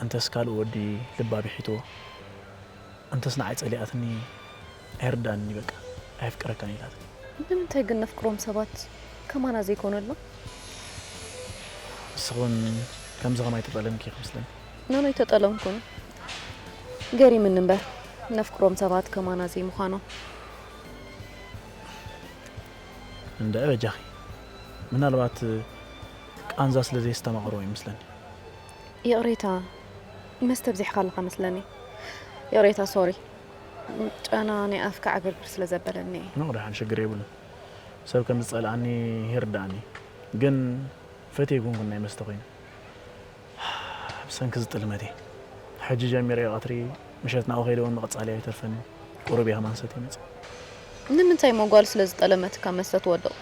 እንተስ ካልእ ወዲ ልባ ቢሒትዎ እንተስ ንዓይ ጸሊኣትኒ ኣይርዳእኒ በቃ ኣየፍቅረካን ኢላትኒ። ንምንታይ ግን ነፍቅሮም ሰባት ከማና ዘይኮነልና? ንስኹን ከምዚ ከማይ ተጠለምኪ ክምስለኒ። ናናይ ተጠለምኩን ገሪምኒ እምበር ነፍቅሮም ሰባት ከማና ዘይምዃኖም። እንደ በጃኺ ምናልባት ቃንዛ ስለ ዘየስተማቕሮ ይመስለኒ። ይቕሬታ መስተ ኣብዚሕካ ኣለኻ መስለኒ። ይቕሬታ ሶሪ፣ ጨና ናይ ኣፍካ ዕግርግር ስለ ዘበለኒ እየ። ኖ ደሓን ሽግር የብሉን። ሰብ ከም ዝጸልኣኒ ይርዳእኒ፣ ግን ፈትየ ይኩንኩን ናይ መስተ ኮይኑ ብሰንኪ ዝጥልመት እየ። ሕጂ ጀሚረ ቀትሪ ምሸት ናብኡ ከይደ እውን ምቕጻል ኣይተርፈኒ። ቁሩብ እየ ከማን ሰትየ መጽእ። ንምንታይ እሞ ጓል ስለ ዝጠለመትካ መስተ ትወድቕ?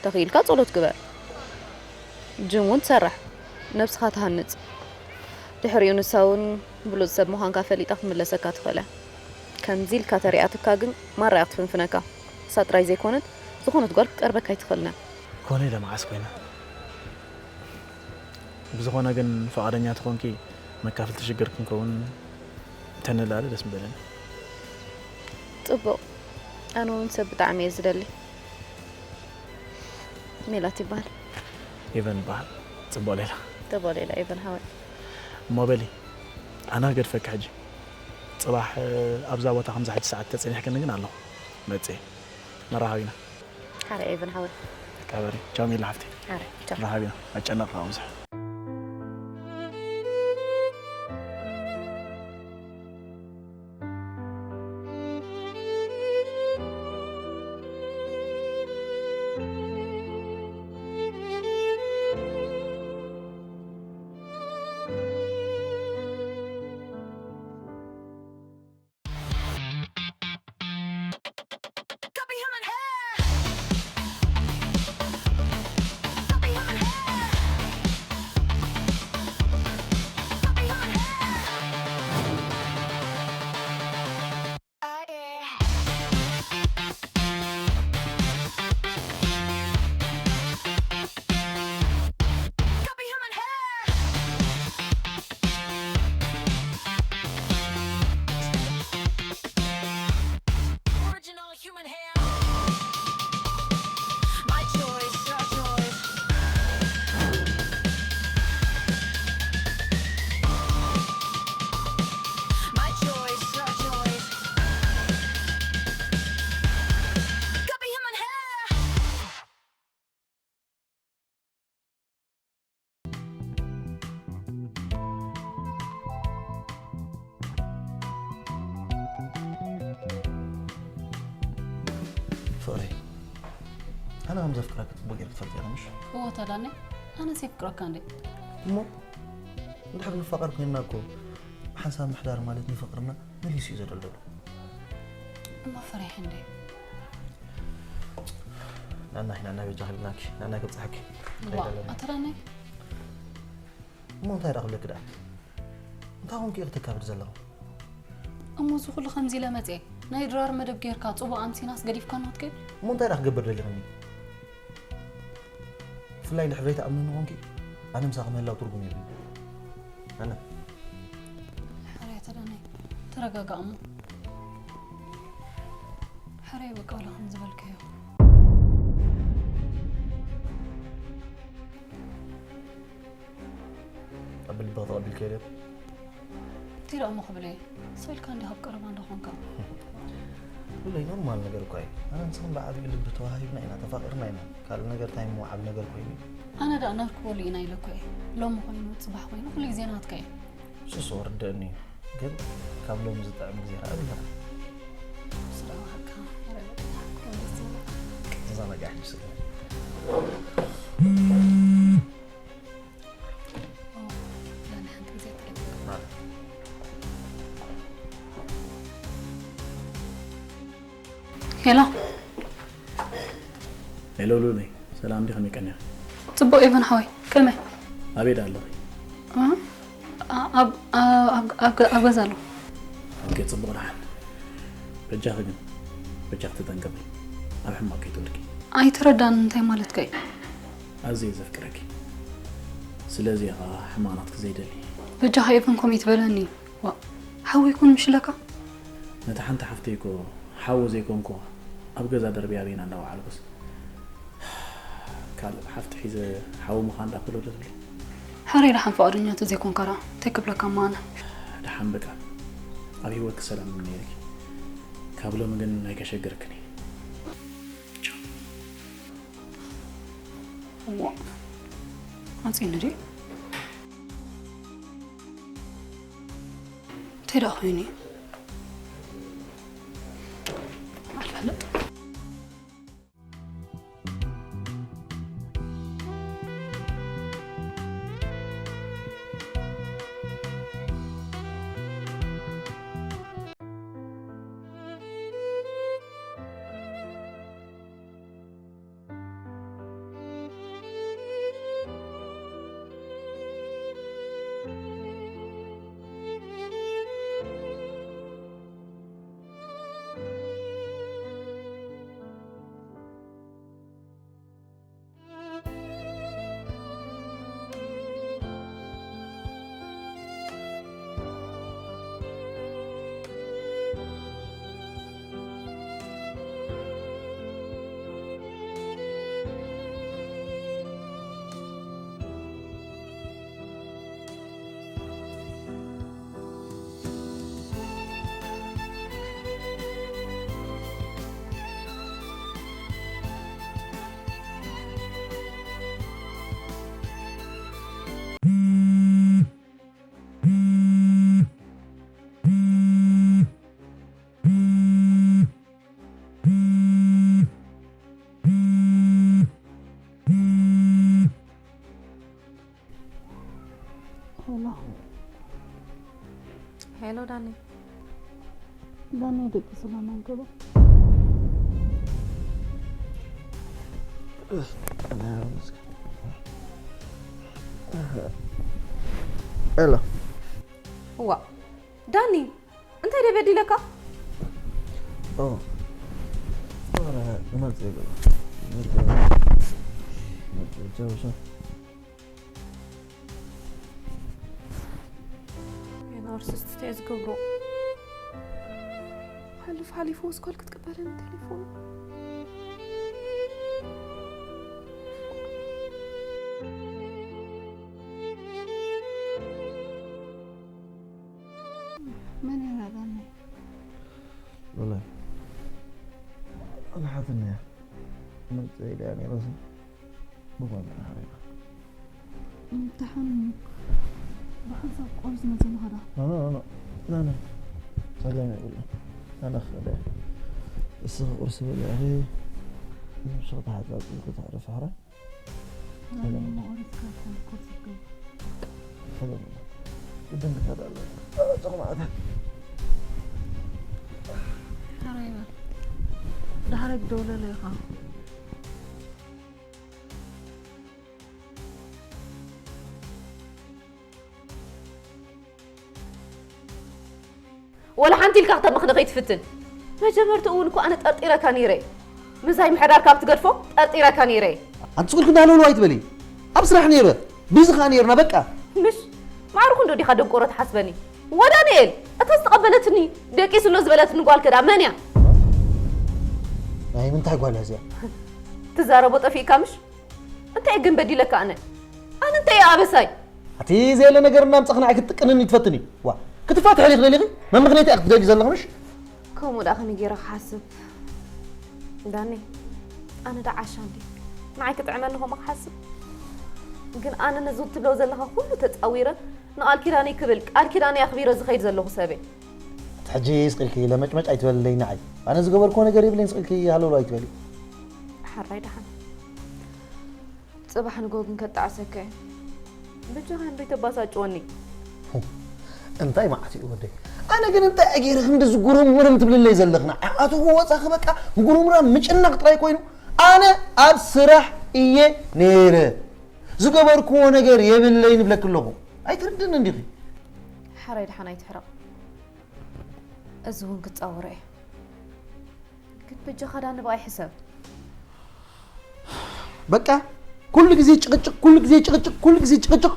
ተኽኢልካ ጸሎት ግበር። ጅም እውን ትሰርሕ፣ ነብስኻ ትሃንጽ። ድሕሪኡ ንሳ እውን ብሉጽ ሰብ ምዃንካ ፈሊጣ ክትምለሰካ ትኽእል እያ። ከምዚ ኢልካ ተሪኣትካ ግን ማራ እያ ክትፍንፍነካ። ንሳ ጥራይ ዘይኮነት፣ ዝኾነት ጓል ክትቀርበካ ኣይትኽእልን እያ። ኮነ ኢለ መዓስ ኮይነ? ብዝኾነ ግን ፍቓደኛ ተኾንኪ መካፍልቲ ሽግር ክንከውን እንተንላለ ደስ ምበለኒ። ጽቡቕ። ኣነ እውን ሰብ ብጣዕሚ እየ ዝደሊ። ሜላት ይበሃል። ኤቨን ይበሃል። ጽቡቕ ሌላ። ጽቡቕ ሌላ ኤቨን ሓወይ። እሞ በሊ ኣነ ክገድፈኪ ሕጂ። ጽባሕ ኣብዛ ቦታ ከምዛ ሕጂ ሰዓት ተጸኒሕክኒ ግን ኣለኹ። መጽየ። ንራኸብ ኢና። ሓረ ኤቨን ሓወይ። ተካበሪ። ቻው ሜላ ሓፍቲ። ሓረ ቻው። ንራኸብ ኢና። ኣጨነቕካ ብዙሕ። ፍቕረይ፣ ኣነ ከም ዘፍቅረኪ ጽቡቕ ጌርኪ ትፈልጢ ኢኺ ምሽ? እወ ተዳነ፣ ኣነስ የፍቅረካ እንዴ። እሞ እንድሕር ንፋቐር ኮይንና እኮ ሓንሳብ ምሕዳር ማለት ንፍቕርና መሊሱ እዩ ዘደልደሉ። እሞ ፈሪሐ እንዴ። ናና ናና በጃ ክብላኪ ናና ክብፅሐኪ። ዋ ኣተዳነ። እሞ እንታይ ደኣ ክብለኪ ደኣ? እንታይ ኮንኪ ኢኺ ተካብድ ዘለኹ? እሞ እዚ ኩሉ ከምዚ ኢለ መፅየ ናይ ድራር መደብ ጌርካ ፅቡቕ ኣምሲናስ ገዲፍካና ክትከይድ? እሞ እንታይ ደኣ ክገብር ደሊኽኒ? ብፍላይ ድሕሪ ዘይትኣምንኒ ኮንኪ ኣነ ምሳኺ ምህላው ትርጉም የብሉን። ኣነ ሕራይ ተዳናይ ተረጋጋእ እሞ ሕራይ በቃ ወላ ከም ዝበልካዮ። ኣብ ልብኺ ተቐቢልካዮ ድዩ? እንታይ ደኣ እሞ ክብል እየ? ሰው ኢልካ እንዲኻ ኣብ ቀረባ እንዶ ኾንካ። ሉለይ፣ ኖርማል ነገር እኮ እዩ። ኣነ ንስኽን ብዓብዩ ልቢ ተዋሃሂብና ኢና፣ ተፋቒርና ኢና። ካልእ ነገር እንታይ እሞ ዓቢ ነገር ኮይኑ? ኣነ ደኣ ነርክበሉ ኢና ኢለ እኮ እየ። ሎሚ ኮይኑ፣ ጽባሕ ኮይኑ፣ ኩሉ ግዜ ናትካ እዩ። እሱስ እኮ ርደአኒ እዩ። ግን ካብ ሎሚ ዝጥዕም ግዜ ኸኣ የብልናን። ስራሕ ዋሃካ፣ ኧረ በቃ፣ ከም ደስ ዝብለካ። ተዘናጋዕኪ ስለ። ሄሎ። ሄሎ ሉለይ፣ ሰላም ዲኺ? ከመይ ቀኒኺ? ጽቡቕ ኤቨን ሓወይ፣ ከመይ? ኣበይ ደኣ ኣለኺ? እ? ኣ-፣ ኣብ፣ ኣ-፣ ኣብ፣ ኣብ፣ ኣብ ገዛ ኣለኹ። ኦኬ፣ ጽቡቕ ደሓን። በጃኺ ግን፣ በጃኺ ተጠንቀቒ። ኣብ ሕማቕ ከይትወድቂ። ኣይተረዳን፣ እንታይ ማለትካ እዩ? ኣዝየ ዘፍቅረኪ። ስለዚ እየ ኸኣ ሕማቕ ናትኪ ዘይደሊ። በጃኻ ኤቨን ከምኡ ኣይትበለኒ። ዋእ፣ ሓዊ ይኩን ምሽለካ? ነታ ሓንቲ ሓፍተይ እኮ ሓዊ ዘይኮንኩዋ ኣብ ገዛ ደርብያ በይና እንዳወዓልኩስ። ካልእ ሓፍቲ ሒዘ ሓዊ ምዃን ደኣ ክብሎ ዶ ትብሊ? ሕራይ ደሓን ፍቓደኛ ተዘይኮንካ ደኣ እንታይ ክብለካ እሞ ኣነ? ደሓን በቃ። ኣብ ህይወትኪ ሰላም ይምነየልኪ። ካብ ሎሚ ግን ኣይከሸግርክን እየ። ቻው። እዋ፣ መጺኒ ድዩ? እንታይ ደኣ ኮይኑ እዩ? ኣይፈልጥ። ሄሎ። ሄሎ ዳኒ። ዳኒ፣ ደቂ ሰላም ኣንከሎ። ሄሎ። እዋ፣ ዳኒ፣ እንታይ ደይ በዲለካ? ኦ፣ ኧረ፣ መጽእ ይበል። መጽእ፣ መጽእ፣ ቻው፣ ቻው። ናርሲስት እንታይ ዝገብሮ? ሓልፍ ሓሊፉ ወስኳል ክትቅበልን ቴሌፎን። መን እያ ዳኒ? ሉላ። ኣነ ሓትነያ። መጽእ ኢለያ ነይረሲ። ብጓና ሓሪባ። እምተሓን እዩ። ብሓንሳብ ቆርስ መጺ ንኸዳ። ኖ፣ ኖ፣ ኖ፣ ኖ። ኖ፣ ኖ። ጸገም የብሉን። ኣነ ክኸደ። እስኺ ቁርሲ በልዒ። ንሱ ተሓጻጺብኩ ተዕርፊ ሕራይ። ኖ፣ ኖ፣ ኖ፣ ቁርሲ ከብላ። ሰላም። ግድን ክኸድ ኣለኒ። ጸቕማዕታ። ሕራይ በል። ዳሕራይ ክደውለለ ኢኻ። ወላ ሓንቲ ኢልካ ክተምኽኒ ከይትፍትን። መጀመርትኡ እውን እኮ ኣነ ጠርጢረካ ነይረ። ምሳይ ምሕዳር ካብ ትገድፎ ጠርጢረካ ነይረ። ኣንቲ ስጉልክ እንዳህለውለው ኣይትበሊ። ኣብ ስራሕ ነይረ። ቢዚ ኸኣ ነይርና በቃ። ምሽ ማዕርኹ እንዶ ዲኻ ደንቆሮ ትሓስበኒ? ወዳንኤል፣ እታ ዝተቐበለትኒ ደቂሱ ኣሎ ዝበለትኒ ጓል ከ ደኣ መን እያ? ናይ ምንታይ ጓል እያ እዚኣ? ትዛረቦ ጠፊእካ ምሽ? እንታይ ግን በዲለካ ኣነ? ኣነ እንታይ እየ ኣበሳይ? ኣቲ ዘየለ ነገር እናምጻኽና ኣይክትጥቀንኒ ትፈትኒ። ዋ፣ ክትፋትሒ ዲኺ ደሊኺ? መምኽንያት ኢኺ ትደልዪ ዘለኺ ምሽ? ከምኡ ደኣ ከመይ ገይረ ክሓስብ? ዳኒ፣ ኣነ ደኣ ዓሻ እንዲ ንዓይ ክጥዕመኒ ከምኡ ክሓስብ? ግን ኣነ ነዚ ትብሎ ዘለኻ ኩሉ ተጻዊረ ንቓል ኪዳነይ ክብል ቃል ኪዳነይ ኣኽቢረ ዝኸይድ ዘለኹ ሰብ እየ። ሕጂ ስቕ ኢልኪ ለመጭመጭ ኣይትበልለይ ንዓይ። ኣነ ዝገበርክዎ ነገር የብለይን፣ ስቕ ኢልኪ ሃለውለው ኣይትበሊ። ሓራይ ደሓን። ጽባሕ ንግሆ ግን ከጣዕሰካ እየ። በጃኻ እንዶ ይተባሳጭወኒ። እንታይ መዓት እዩ ወደይ? ኣነ ግን እንታይ ገይረ ክንዲ ዝጉርምርም ትብልለይ ዘለኽና? ኣቶ ወጻኺ በቃ ጉርምራም ምጭናቕ ጥራይ ኮይኑ። ኣነ ኣብ ስራሕ እየ ነይረ። ዝገበርክዎ ነገር የብለይን እብለኪ ኣለኹ። ኣይትርድእኒ እንዲኺ? ሓራይ ደሓን ኣይትሕረቕ። እዚ እውን ክጻወሮ እየ። ግን በጃኻ ዳኒ ብኣይ ሕሰብ። በቃ ኩሉ ግዜ ጭቕጭቕ፣ ኩሉ ግዜ ጭቕጭቕ፣ ኩሉ ግዜ ጭቕጭቕ።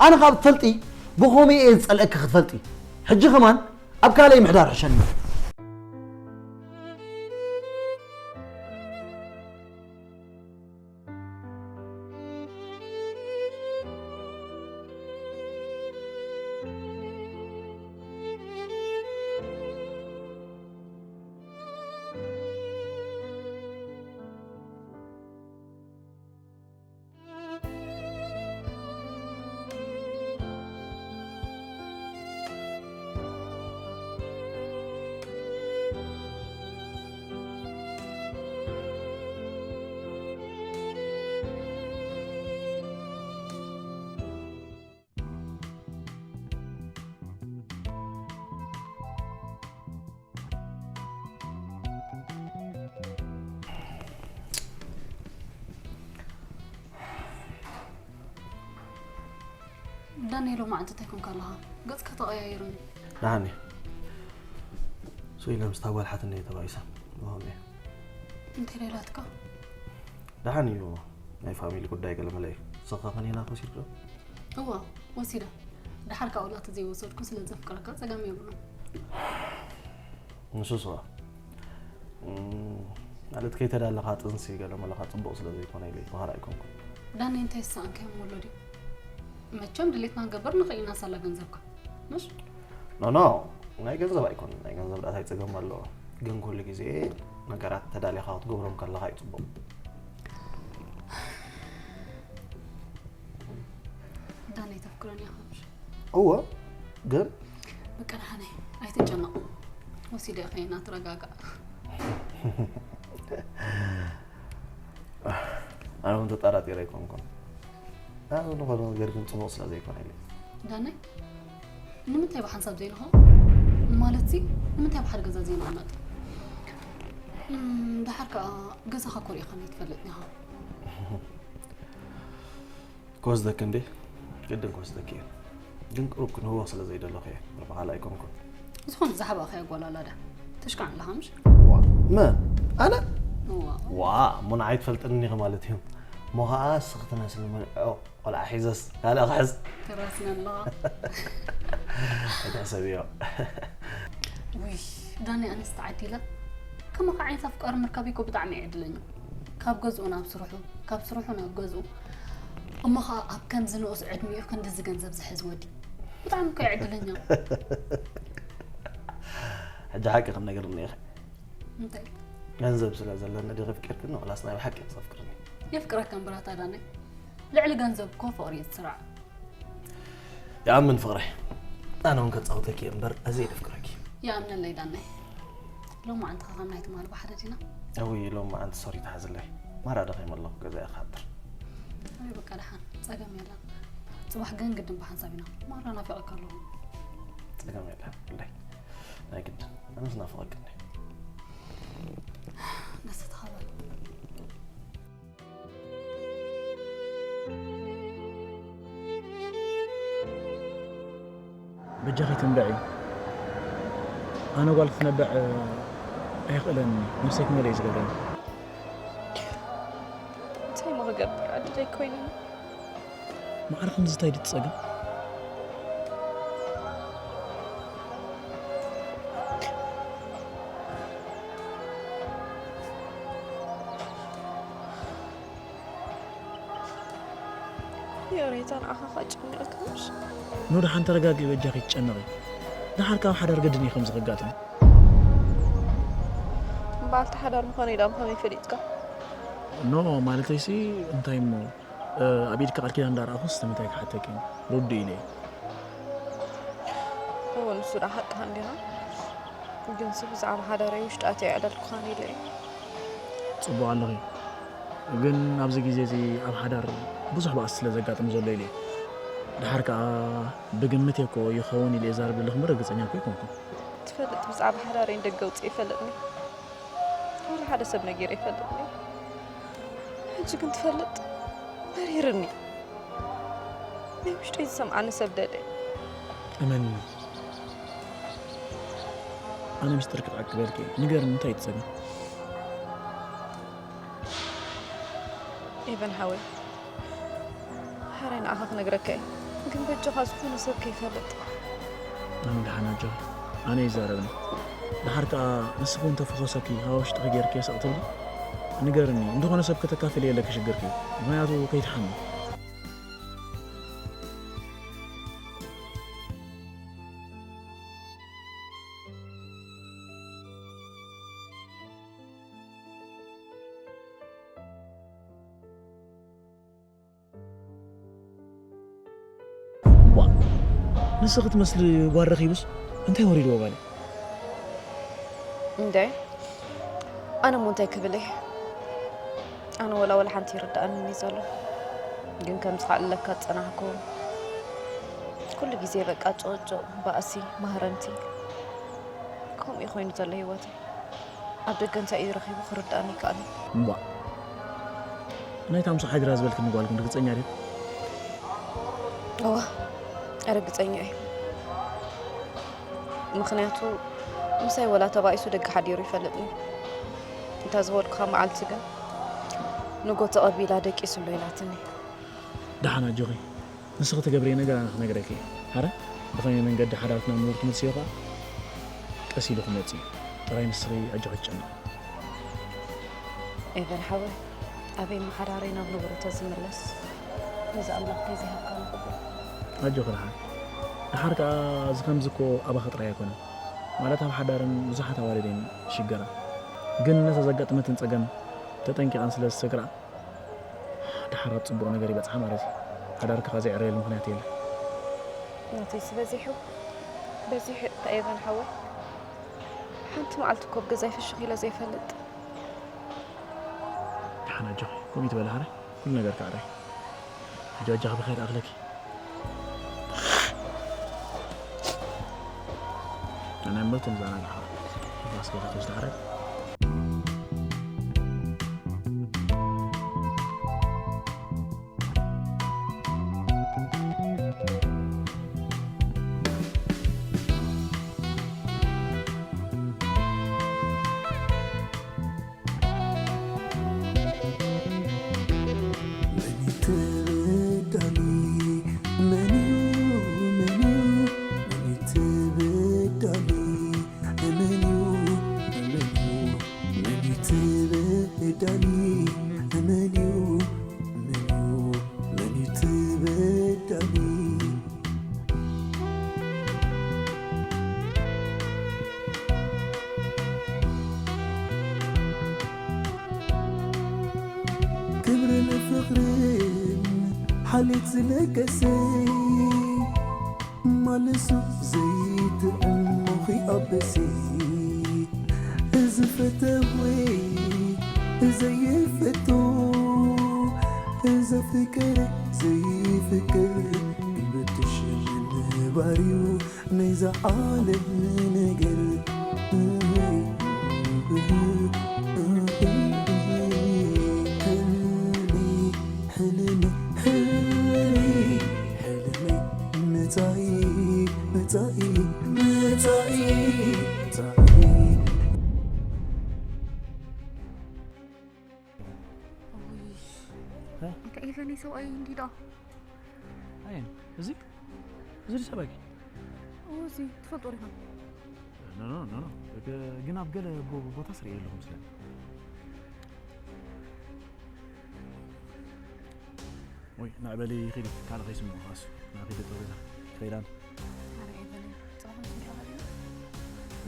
ኣነ ካብ ትፈልጢ ብኸመይ እየ ዝጸልአኪ ክትፈልጢ። ሕጂ ከማን ኣብ ካልኣይ ምሕዳር ሕሸኒ። ዳንኤል፣ ሎማዓንቲ እንታይ ኮንካ ኣለኻ? ገጽካ ተቐያይሩኒ። ደሓን እየ። ሶይለ ምስታ ጓል ሓትነይ ተባኢሳ። ብኸምኡ እየ። እንታይ ደላትካ? ደሓን እዩ። ናይ ፋሚሊ ጉዳይ ገለመለ እዩ። ንስኻ ከኒና ከሲድካ? እዋ፣ ወሲደ። ደሓር ካብ ውላድ ዘይወሰድኩ ስለ ዘፍቅረካ ጸገም የብሉን። ንሱስ ኸኣ፣ እም፣ ማለት ከይተዳለኻ ጥንሲ ገለ መለኻ ጽቡቕ ስለ ዘይኮነ ኢለ ይበሃል ኣይኮንኩን። ዳኒ እንታይ ዝሰኣንካዮ ወሎ ድዩ? መቸም ድሌትና ንገብር ንኽእል ኢና ሳላ ገንዘብካ። ምሽ? ኖ፣ ኖ፣ ናይ ገንዘብ ኣይኮነን። ናይ ገንዘብ ዳኣ እንታይ ጸገም ኣለዎ? ግን ኩሉ ግዜ ነገራት ተዳሊኻ ክትገብሮም ከለኻ እዩ ጽቡቕ። ዳኒ ተፍቅረኒ ኢኻ ምሽ? እወ፣ ግን በቃ ደሓነይ፣ ኣይትጨነቕ። ወሲደ ከይና ትረጋጋእ። ኣነ እውን ተጠራጢረ ኣይኮንኩን። ኣነ ዝኾነ ነገር ግን ጽቡቕ ስለ ዘይኮነ ኢለ። ዳነይ፣ ንምንታይ ብሓንሳብ ዘይንኸው? ማለትሲ፣ ንምንታይ ብሓደ ገዛ ዘይንቕመጥ? እም፣ ደሓር ከኣ ገዛኻ ኮሪእኻኒ ኣይትፈልጥን ኢኻ። ክወስደኪ እንዴ? ግድን ክወስደኪ እየ። ግን ቅሩብ ክንህወኽ ስለ ዘይደለኹ እየ። ምርባሕ ኣይኮንኩን። ዝኾነ ዝሓባእኻያ ጓል ኣላ ድያ? ተሽካዕን ኣለኻ ምሽ? ዋ፣ መን? ኣነ? እዋ። ዋ፣ እሞ ንዓይ ትፈልጥኒ ኢኺ ማለት እዩ። እሞ ኸዓ ንስኺ ትመስሊ መልዕዖ ቆልዓ ሒዘስ ካልእ ክሕዝ። ተራስና ኣለኻ። ኣይትሕሰብዮ። ውይ፣ ዳኒ ኣነስ ተዓዲለ። ከማኻ ዓይነት ኣፍቃሪ ምርካበይ እኮ ብጣዕሚ እየ ዕድለኛ። ካብ ገዝኡ ናብ ስርሑ፣ ካብ ስርሑ ናብ ገዝኡ። እሞ ኸዓ ኣብ ከምዚ ንኡስ ዕድሚኡ ክንድዚ ገንዘብ ዝሕዝ ወዲ። ብጣዕሚ እኮ እየ ዕድለኛ። ሕጂ ሓቂ ክንነግር እኒኢኺ። እንታይ? ገንዘብ ስለ ዘለኒ ዲኺ ኣፍቂርክኒ ወላስ ናይ ብሓቂ ኢኺ ተፍቅርኒ? የፍቅረካ እምበር ኣታ ዳነይ። ልዕሊ ገንዘብ እኮ ፍቕሪ እዩ ዝስራዕ። ይኣምን ፍቕረይ። ኣነ እውን ከጻውተኪ እምበር ኣዝየ የፍቅረኪ። ይኣምነለይ ዳነይ። ሎማዓንቲ ኸ ከም ናይ ትማሊ ብሓደ ዲና? እውይ፣ ሎማዓንቲ ሶሪ ተሓዝለይ። ማራ ደኺመ ኣለኹ፣ ገዛይ ክሓድር። ኣይ በቃ ደሓን፣ ጸገም የለን። ጽባሕ ግን ግድን ብሓንሳብ ኢና። ማራ ናፊቐካ ኣለኹ። ጸገም የለን፣ ብለይ። ናይ ግድን። ኣነስ ናፍቐኪ እኒኤ። ደስ ተኻበል። በጃኺ ትንበዒ። ኣነ ጓል ክትነብዕ ኣይኽእለኒ፣ ነብሰይ ክመልእ እዩ ዝገብረኒ። እንታይ እሞ ክገብር፣ ዕድለይ ኮይኑኒ። ማዕረ ከምዚ እንታይ ድዩ እቲ ጸገም? ይቕሬታ፣ ንዓኻ ከጨንቐካ ምሽ? ኖ፣ ደሓን ተረጋግኢ፣ በጃኺ ትጨነቒ። ደሓር ካብ ሓዳር ግድን እዩ ከምዚ ከጋጥም። በዓልቲ ሓዳር ምዃነይ ዳም ከመይ ፈሊጥካ? ኖ ማለተይሲ እንታይ እሞ ኣብ ኢድካ ቃል ኪዳን እንዳረኣኹስ ንምንታይ ክሓተኪ ርዱ ኢለ። እዎ ንሱ ዳ ሓቅኻ እንዲኻ። ግንሲ ብዛዕባ ሓዳረይ ውሽጢ ኣትየ የዕለልኩኻን ኢለ እየ። ጽቡቕ ኣለኺ። ግን ኣብዚ ግዜ እዚ ኣብ ሓዳር ብዙሕ ባእሲ ስለ ዘጋጥም ዘሎ ኢለ። ደሓር ከኣ ብግምት እኮ ይኸውን ኢለ እየ ዛረብ ዘለኹ እምበር ርግጸኛ እኮ ኣይኮንኩን። ትፈልጥ ብዛዕባ ሓዳረይ ንደገ ኣውጽእ ይፈልጥኒ። ወላ ሓደ ሰብ ነጊረ ይፈልጥኒ። ሕጂ ግን ትፈልጥ መሪርኒ። ናይ ውሽጠይ ዝሰምዓኒ ሰብ ደለ። እመኒ ኣነ ምስጢር ክዓቅበልኪ ንገርኒ እንታይ ትጸገም? ኤቨን ሓወይ ሓራይ ንኣኻ ክነግረካ እየ ግን በጃኻ ዝኾነ ሰብ ከይፈልጥ። ኣነ ደሓን ኣጆኺ ኣነ ይዛረብኒ። ደሓር ከኣ ንስኺ እውን ተፈኾሰኪ ካብ ውሽጥኺ ጌርኪ የሰቕትልኒ። ንገርኒ እንተኾነ ሰብ ከተካፍልዮ ኣለኪ ሽግርኪ ምኽንያቱ ከይትሓሚ። ዋ ንስኺ ትመስሊ ጓል ረኺቡስ እንታይ ወሪድዎ ጓለይ? እንደ ኣነ እሞ እንታይ ክብል እየ ኣነ ወላ ወላ ሓንቲ ይርድኣንን እዩ ዘሎ ግን ከምዚ ከዕልለካ ዝጸናሕኩ ኩሉ ግዜ በቃ ጭቕጭቕ ባእሲ ማህረምቲ ከምኡ እዩ ኮይኑ ዘሎ ህይወተይ ኣብ ደገ እንታይ እዩ ረኺቡ ክርድኣኒ ይከኣል እዩ እምቧእ ናይታ ምሳሓይ ድራ ዝበልክኒ ጓል ግን ርግጸኛ ድዩ? እዋ ርግጸኛ እየ ምኽንያቱ ምሳይ ወላ ተባኢሱ ደገ ሓዲሩ ይፈልጥኒ እታ ዝበልኩኻ መዓልቲ ግን ንጎ ተቐቢላ ደቂሱ ኣሎ ኢላትኒ ደሓን ኣጆኺ ንስኺ ትገብርዮ ነገር ኣነ ክነግረኪ እየ ሓረ ብኸመይ መንገዲ ሓዳር ክነምር ትመልስዮ ኸዓ ቀስ ኢሉ ክመጽእ እዩ ጥራይ ንስኺ ኣጆኺ ትጨነቂ ኤቨን ሓወይ ኣበይ እሞ ሓዳረይ ናብ ንቡሩ ተዝምለስ ነዚ ኣምላኽ ከይዝሃብካ ንኽብል ኣጆኺ ደሓን ደሓር ከኣ እዚ ከምዚ እኮ ኣባኺ ጥራይ ኣይኮነን ማለት ኣብ ሓዳርን ብዙሓት ኣዋልድን ይሽገራ ግን ነታ ዘጋጠመትን ጸገም ተጠንቂቐን ስለ ዝሰግራ ደሓር ኣብ ጽቡቕ ነገር ይበጽሓ ማለት እዩ። ሓዳርኪ ከኣ ዘይዕረየሉ ምኽንያት የለን። ናተይሲ በዚሑ በዚሑ እታ ኤቨን ሓወይ ሓንቲ መዓልቲ እኮ ኣብ ገዛይ ፍሽኽ ኢለ ዘይፈልጥ። ደሓን ኣጆኺ ከምኡ ይትበሊ ሓራይ ኩሉ ነገር ክዕረ እዩ። ሕጂ ኣጆኺ ብኸይር ኣኽለኪ። ኣነ እምበር ትንዛና ዝሓ ንፋስ ገለ ተዝተዓረግ ክብርን ፍቕርን ሓልዮት ዝለገሰ ማልሱ ዘይጥዕም ሞኺ ኣበሲ እዚ ፈተወይ ዘይፈቶ እዚ ፍቅር ዘይፍቅር ብትሽ ምንባርዩ ናይዛ ዓለም ነገር ሕልሚ ሕልሚ ሕልሚ ሕልሚ መጻኢ መጻኢ መጻኢ መጻኢ እንታይ ኤቨን ሰብኣይ እንዲዳ ኣየን እዚ እዚ ሰብኣይ እዚ ትፈልጦ ዲኻ ኖ ኖ ኖ ግን ኣብ ገለ ቦታ ስርየ ኣለኹ ምስለን ወይ ንዕበሊ ይኽእል ካልእ ከይስምዑ ካሱ ናብ ሂደ ጠበዛ ከይዳን ኣረ ኤቨን ጽባሕ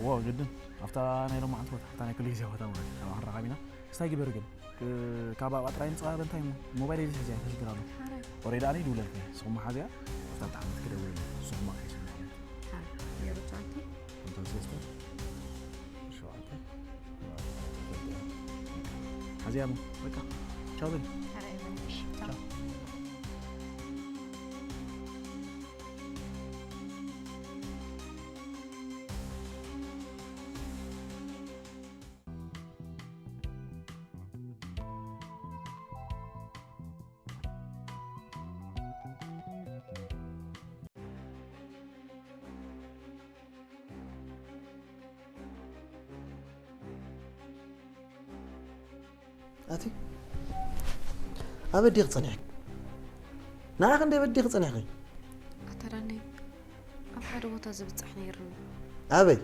ዋው፣ ግድን ኣብታ ናይ ሎማዓንቲ ቦታ፣ ኣብታ ናይ ኩሉ ግዜ ቦታ ማለት እዩ። ኣብ ኣራኻቢና እስታይ ግበር ግን፣ ክ-፣ ካብ ኣብኣ ጥራይ ምጽቓበ እንታይ እሞ፣ ሞባይል ይዘ ሕዚያ ተሽግር ኣሎ። ሓራይ። ኦሬዲ ኣነ ይድውለልክ፣ ንስኹም ሓዚያ፣ ኣብታ ብጣዕሚ ትክደውል፣ ንስኹም ማዕከ ይስምዑ። ሓራይ። ዜሮ ትሽዓተ። ሓምሳ ሰለስተ። ሸውዓተ። ሓዚያ እሞ፣ በቃ፣ ቻው በል። ሓራይ፣ በል፣ እሺ፣ ቻው። ቻው። ኣቲ ኣበይ ዲኺ ጸኒሕኪ? ንዓ ክንደይ በዲኺ ጸኒሕኪ? ኣታ ዳኒ፣ ኣብ ሓደ ቦታ ዝብጻሕ ነይሩኒ። ኣበይ?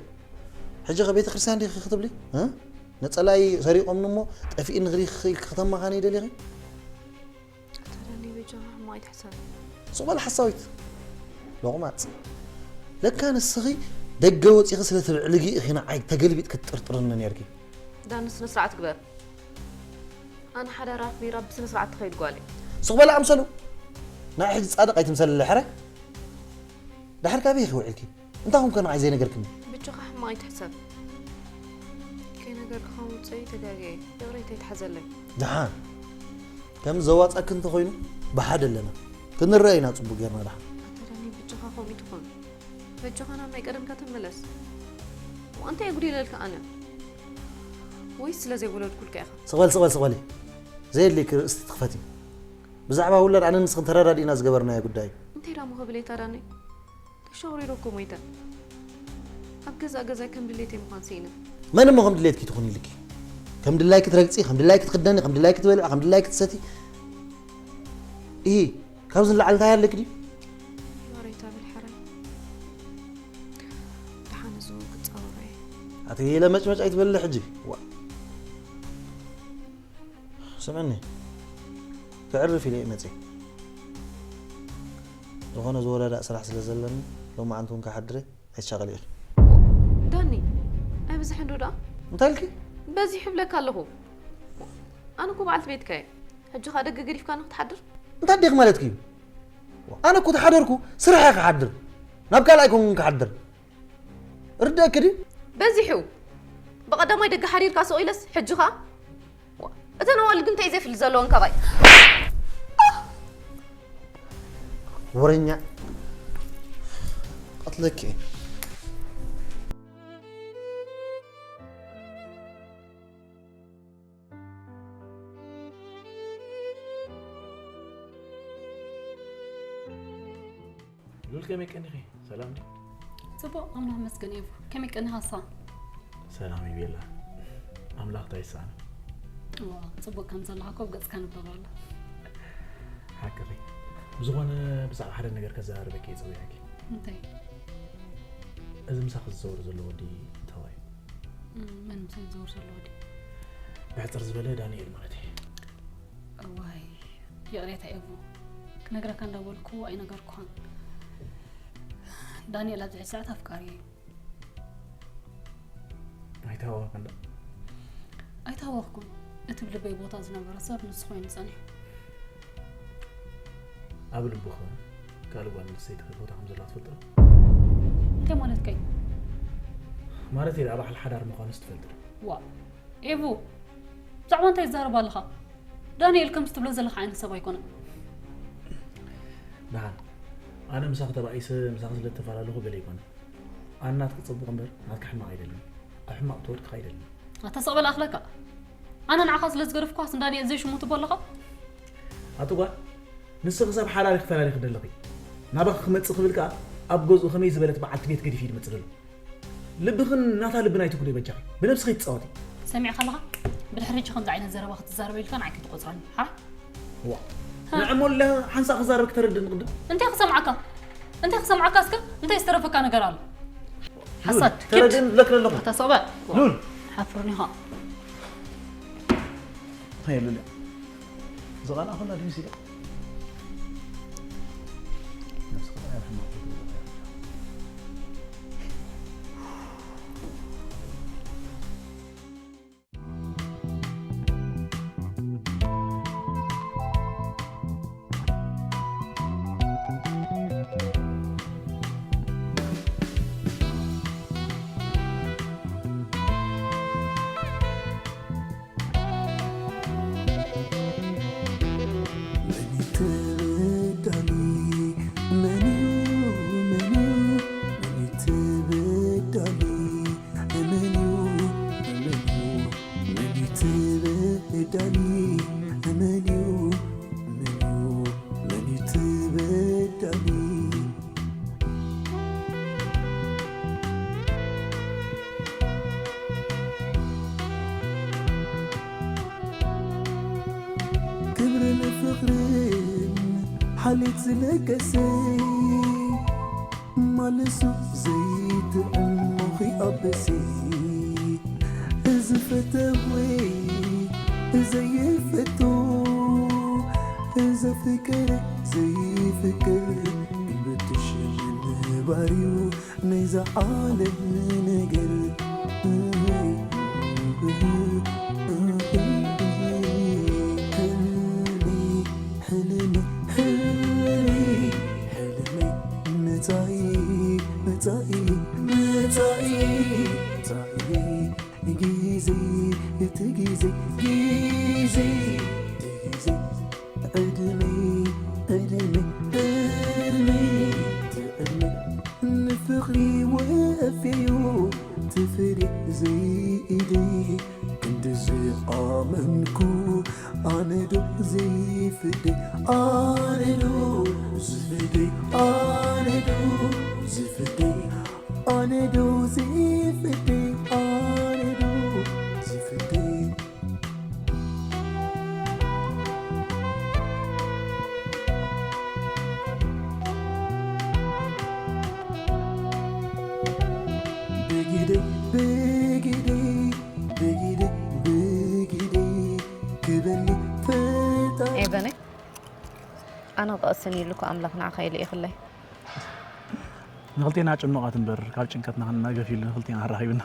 ሕጂ ከ ቤተ ክርስቲያን ዲኺ ክትብሊ? እ? ነጸላይ ሰሪቖምኒ እሞ ጠፊእኒ ክዲ ክኽእል ከተማኻኒ ደሊኺ? ኣታ ዳኒ፣ በጃኻ ሕማቕ ኣይትሕሰብ። ሱቕ በል ሓሳዊት። ሎቕማጽ። ለካ ንስኺ ደገ ወጺኺ ስለ ትብዕልጊ ኢኺ ንዓይ ተገልቢጥ ክትጥርጥርኒ ነይርኪ። ዳኒ፣ ስነ ስርዓት ግበር። ኣነ ሓዳር ኣኽቢራ ብስነ ስርዓት ትኸይድ ጓል እየ። ሱቕ በል ኣምሰሉ። ናይ ሕጂ ጻድቕ ኣይትምሰልለ ሕራይ። ድሓር ካበይ ኢኺ ውዒልኪ? እንታይ ኹንከ ንዓይ ዘይነገርክኒ? ብቻኻ ሕማቕ ኣይትሕሰብ። ከይነገርኩኻ ምውፀይ ተጋግየ። ይቕሬታ ይትሓዘለይ። ደሓን። ከም ዘዋጻኪ እንተኾይኑ ብሓደ ኣለና። ክንረአ ኢና ጽቡቕ ጌርና ደሓን። ኣታ ዳኒ፣ ብቻኻ ከምኡ ትኾን። በጃኻ ናብ ናይ ቀደምካ ተመለስ። እንታይ የጉዲለልካ ኣነ? ወይስ ስለ ዘይወለድኩልካ ኢኻ? ስቕ በል፣ ስቕ በል፣ ስቕ በሊ። ዘየድልየኪ ርእስቲ ትኽፈቲ። ብዛዕባ ውላድ ኣነን ንስኽን ተረዳዲእና ዝገበርናዮ ጉዳይ እዩ። እንታይ ዳሞ ክብል እየ ታዳነይ? ተሸቑሪረ እኮ ሞይተ። ኣብ ገዛእ ገዛይ ከም ድሌተይ ምዃን ስኢነ። መን እሞ ከም ድሌትኪ ትኹን ኢልኪ? ከም ድላይኪ ትረግጺ፣ ከም ድላይኪ ትኽደኒ፣ ከም ድላይኪ ትበልዒ፣ ከም ድላይኪ ትሰቲ። ኢሂ፣ ካብዚ ንላዕሊ እንታይ ኣለኪ ድዩ? ይቕሬታ በል ሓራይ። ደሓን እዚ እውን ክጻወሮ እየ። ኣቲ ለመጭመጭ ኣይትበሊ ሕጂ። ዋ። ስምዕኒ፣ ከዕርፍ ኢለ እየ መፅየ። ዝኾነ ዝወዳዳእ ስራሕ ስለ ዘለኒ ሎማዓንቲ እውን ክሓድረ ኣይትሻቐሊ ኢኺ። ዳኒ፣ ኣይበዝሐን ዶ ደኣ? እንታይ ኢልኪ? በዚሑ እብለካ ኣለኹ። ኣነ እኮ በዓልቲ ቤትካ እየ። ሕጂ ኸኣ ደገ ገዲፍካኒ ክትሓድር? እንታይ ኣዴኺ ማለትኪ እዩ? ኣነ እኮ ተሓደርኩ ስራሕ እየ ክሓድር። ናብ ካልእ ኣይኮንኩን ክሓድር። ርደእኪ ድዩ? በዚሑ። ብቐዳማይ ደገ ሓዲርካ ስቕ ኢለስ ሕጂ ኸኣ? ዋ፣ እተን ኣዋልድ እንታይ ዘፍል ዘለወን ካባይ? ወረኛ። ቀትለኪ። ሉል፣ ከመይ ቀኒኺ? ሰላም ድዩ? ጽቡቕ፣ ኣምላኽ ይመስገን። ኤፉ፣ ከመይ ቀኒኻ ንስኻ? ሰላም እዩ ቤላ። ኣምላኽ እንታይ ይሰኣኖ? እዋ፣ ጽቡቕ ከም ዘለኻ እኮ ኣብ ገጽካ ይንበብ ኣሎ። ሓቅኺ። ብዝኾነ፣ ብዛዕባ ሓደ ነገር ከዘራርበኪ እየ ጸዊዐኪ። እንታይ? እዚ ምሳኺ ዝዘውር ዘሎ ወዲ እንታይ እዩ? እም፣ መን ምሳይ ዝዘውር ዘሎ ወዲ? ብሕጽር ዝበለ ዳንኤል ማለት እዩ። እዋይ፣ ይቕሬታ ኤቡ፣ ክነግረካ እንዳበልኩ ኣይነገርኩኻን። ዳንኤል ኣብዚ ሕጂ ሰዓት ኣፍቃሪ እዩ። ኣይተሃወኽን ዶ? ኣይተሃወኽኩን። እቲ ብልበይ ቦታ ዝነበሮ ሰብ ንሱ ኮይኑ ጸኒሑ። ኣብ ልቡኺ ካልእ ጓል ኣንስተይቲ ቦታ ከም ዘላ ትፈልጢ ዶ? እንታይ ማለትካ እዩ? ማለተይ ደኣ በዓል ሓዳር ምዃኑስ ትፈልጢ ዶ? ዋእ! ኤቡ፣ ብዛዕባ እንታይ ትዛረብ ኣለኻ? ዳንኤል ከምዚ ትብሎ ዘለኻ ዓይነት ሰብ ኣይኮነን። ደሓን፣ ኣነ ምሳኺ ተባኢሰ፣ ምሳኺ ስለ እተፈላለኹ ገለ ኣይኮነን። ኣነ ናትኪ ጽቡቕ እምበር ናትኪ ሕማቕ ኣይደልን። ኣብ ሕማቕ ትወድቂ ኣይደልን። ኣታ ስቕ በል ኣኽለካ። ኣነ ንዓኻ ስለ ዝገደፍኳስ ንዳንኤል ዘይሽሙ ትብሎ ኣለኻ? ኣቲ ጓል፣ ንስኺ ሰብ ሓላሊኺ ፈላሊኺ ደለኺ። ናባኺ ክመጽእ ክብል ከኣ ኣብ ገዝኡ ከመይ ዝበለት በዓልቲ ቤት ገዲፉ እዩ ዝመጽእ ዘሎ። ልብኽን ናታ ልብን ኣይትጉድኢ በጃኺ። ብነብስኺ ትጻወቲ። ሰሚዕካ ኣለኻ? ብድሕሪ ሕጂ ከምዚ ዓይነት ዘረባ ክትዛረበ ኢልካ ንዓይ ከይትቆጽረኒ። ሓራይ? ዋ። ሃ። ንዕሞለ ሓንሳእ ክዛረብ ክተረድእኒ ቅድም። እንታይ ክሰምዓካ? እንታይ ክሰምዓካ እስከ? እንታይ ዝተረፈካ ነገር ኣሎ? ሉል፣ ሓሳድ፣ ተረድእኒ ኪድ። ዝለክለ ኣለኹ። ኣታ ሰብኣይ። ሉል። ሓፍሩኒ ኢኻ። እንታይ ሉል? ዝቐናእኹላ ድዩ መሲለ? ነብስኻ ጥራይ ኣብ ሕማቕ ትወድቕ እያ። በዳሊ መን እዩ? መን እዩ? መን እዩ እቲ በዳሊ? ክብርን ፍቕርን ሓልዮት ዝለገሰ፣ ማልሱ ዘይጥዕም ሞኺ ኣበሲ። እዚ ፈተወ ዘይፈቱ፣ እዚ ፍቅር ዘይፍቅር፣ ብትሽ ምንባር እዩ ናይዛ ዓለም ነገር። ሕልሚ፣ ሕልሚ፣ ሕልሚ፣ ሕልሚ፣ መጻኢ፣ መጻኢ፣ መጻኢ፣ መጻኢ፣ ግዜ፣ እቲ ግዜ፣ ግዜ፣ እቲ ግዜ፣ ዕድመ፣ ዕድመ፣ ዕድመ፣ እቲ ዕድመ፣ ንፍቕሪ ወፍየዮ፣ ትፍሪ ዘይኢደይ፣ ክንዲ ዝኣመንኩ፣ ኣነ ዶ ዘይፍደይ፣ ኣነ ዶ ዝፍደይ፣ ኣነ ዶ ዝፍደይ፣ ኣነ ዶ ዝፍደይ፣ ኣነ ዶ ዝፍደይ። ብጊደይ፣ ብጊደይ፣ ብጊደይ፣ ብጊደይ ክበኒ ፈጣሪ። ኤቨነ፣ ኣነ ክቐስን ኢሉ እኮ ኣምላኽ ንዓኻ ይልኢኽለይ። ንኽልቴና ጭኑቓት እምበር፣ ካብ ጭንቀትና ክንናገፍ ኢሉ ንኽልቴና ኣራኺብና።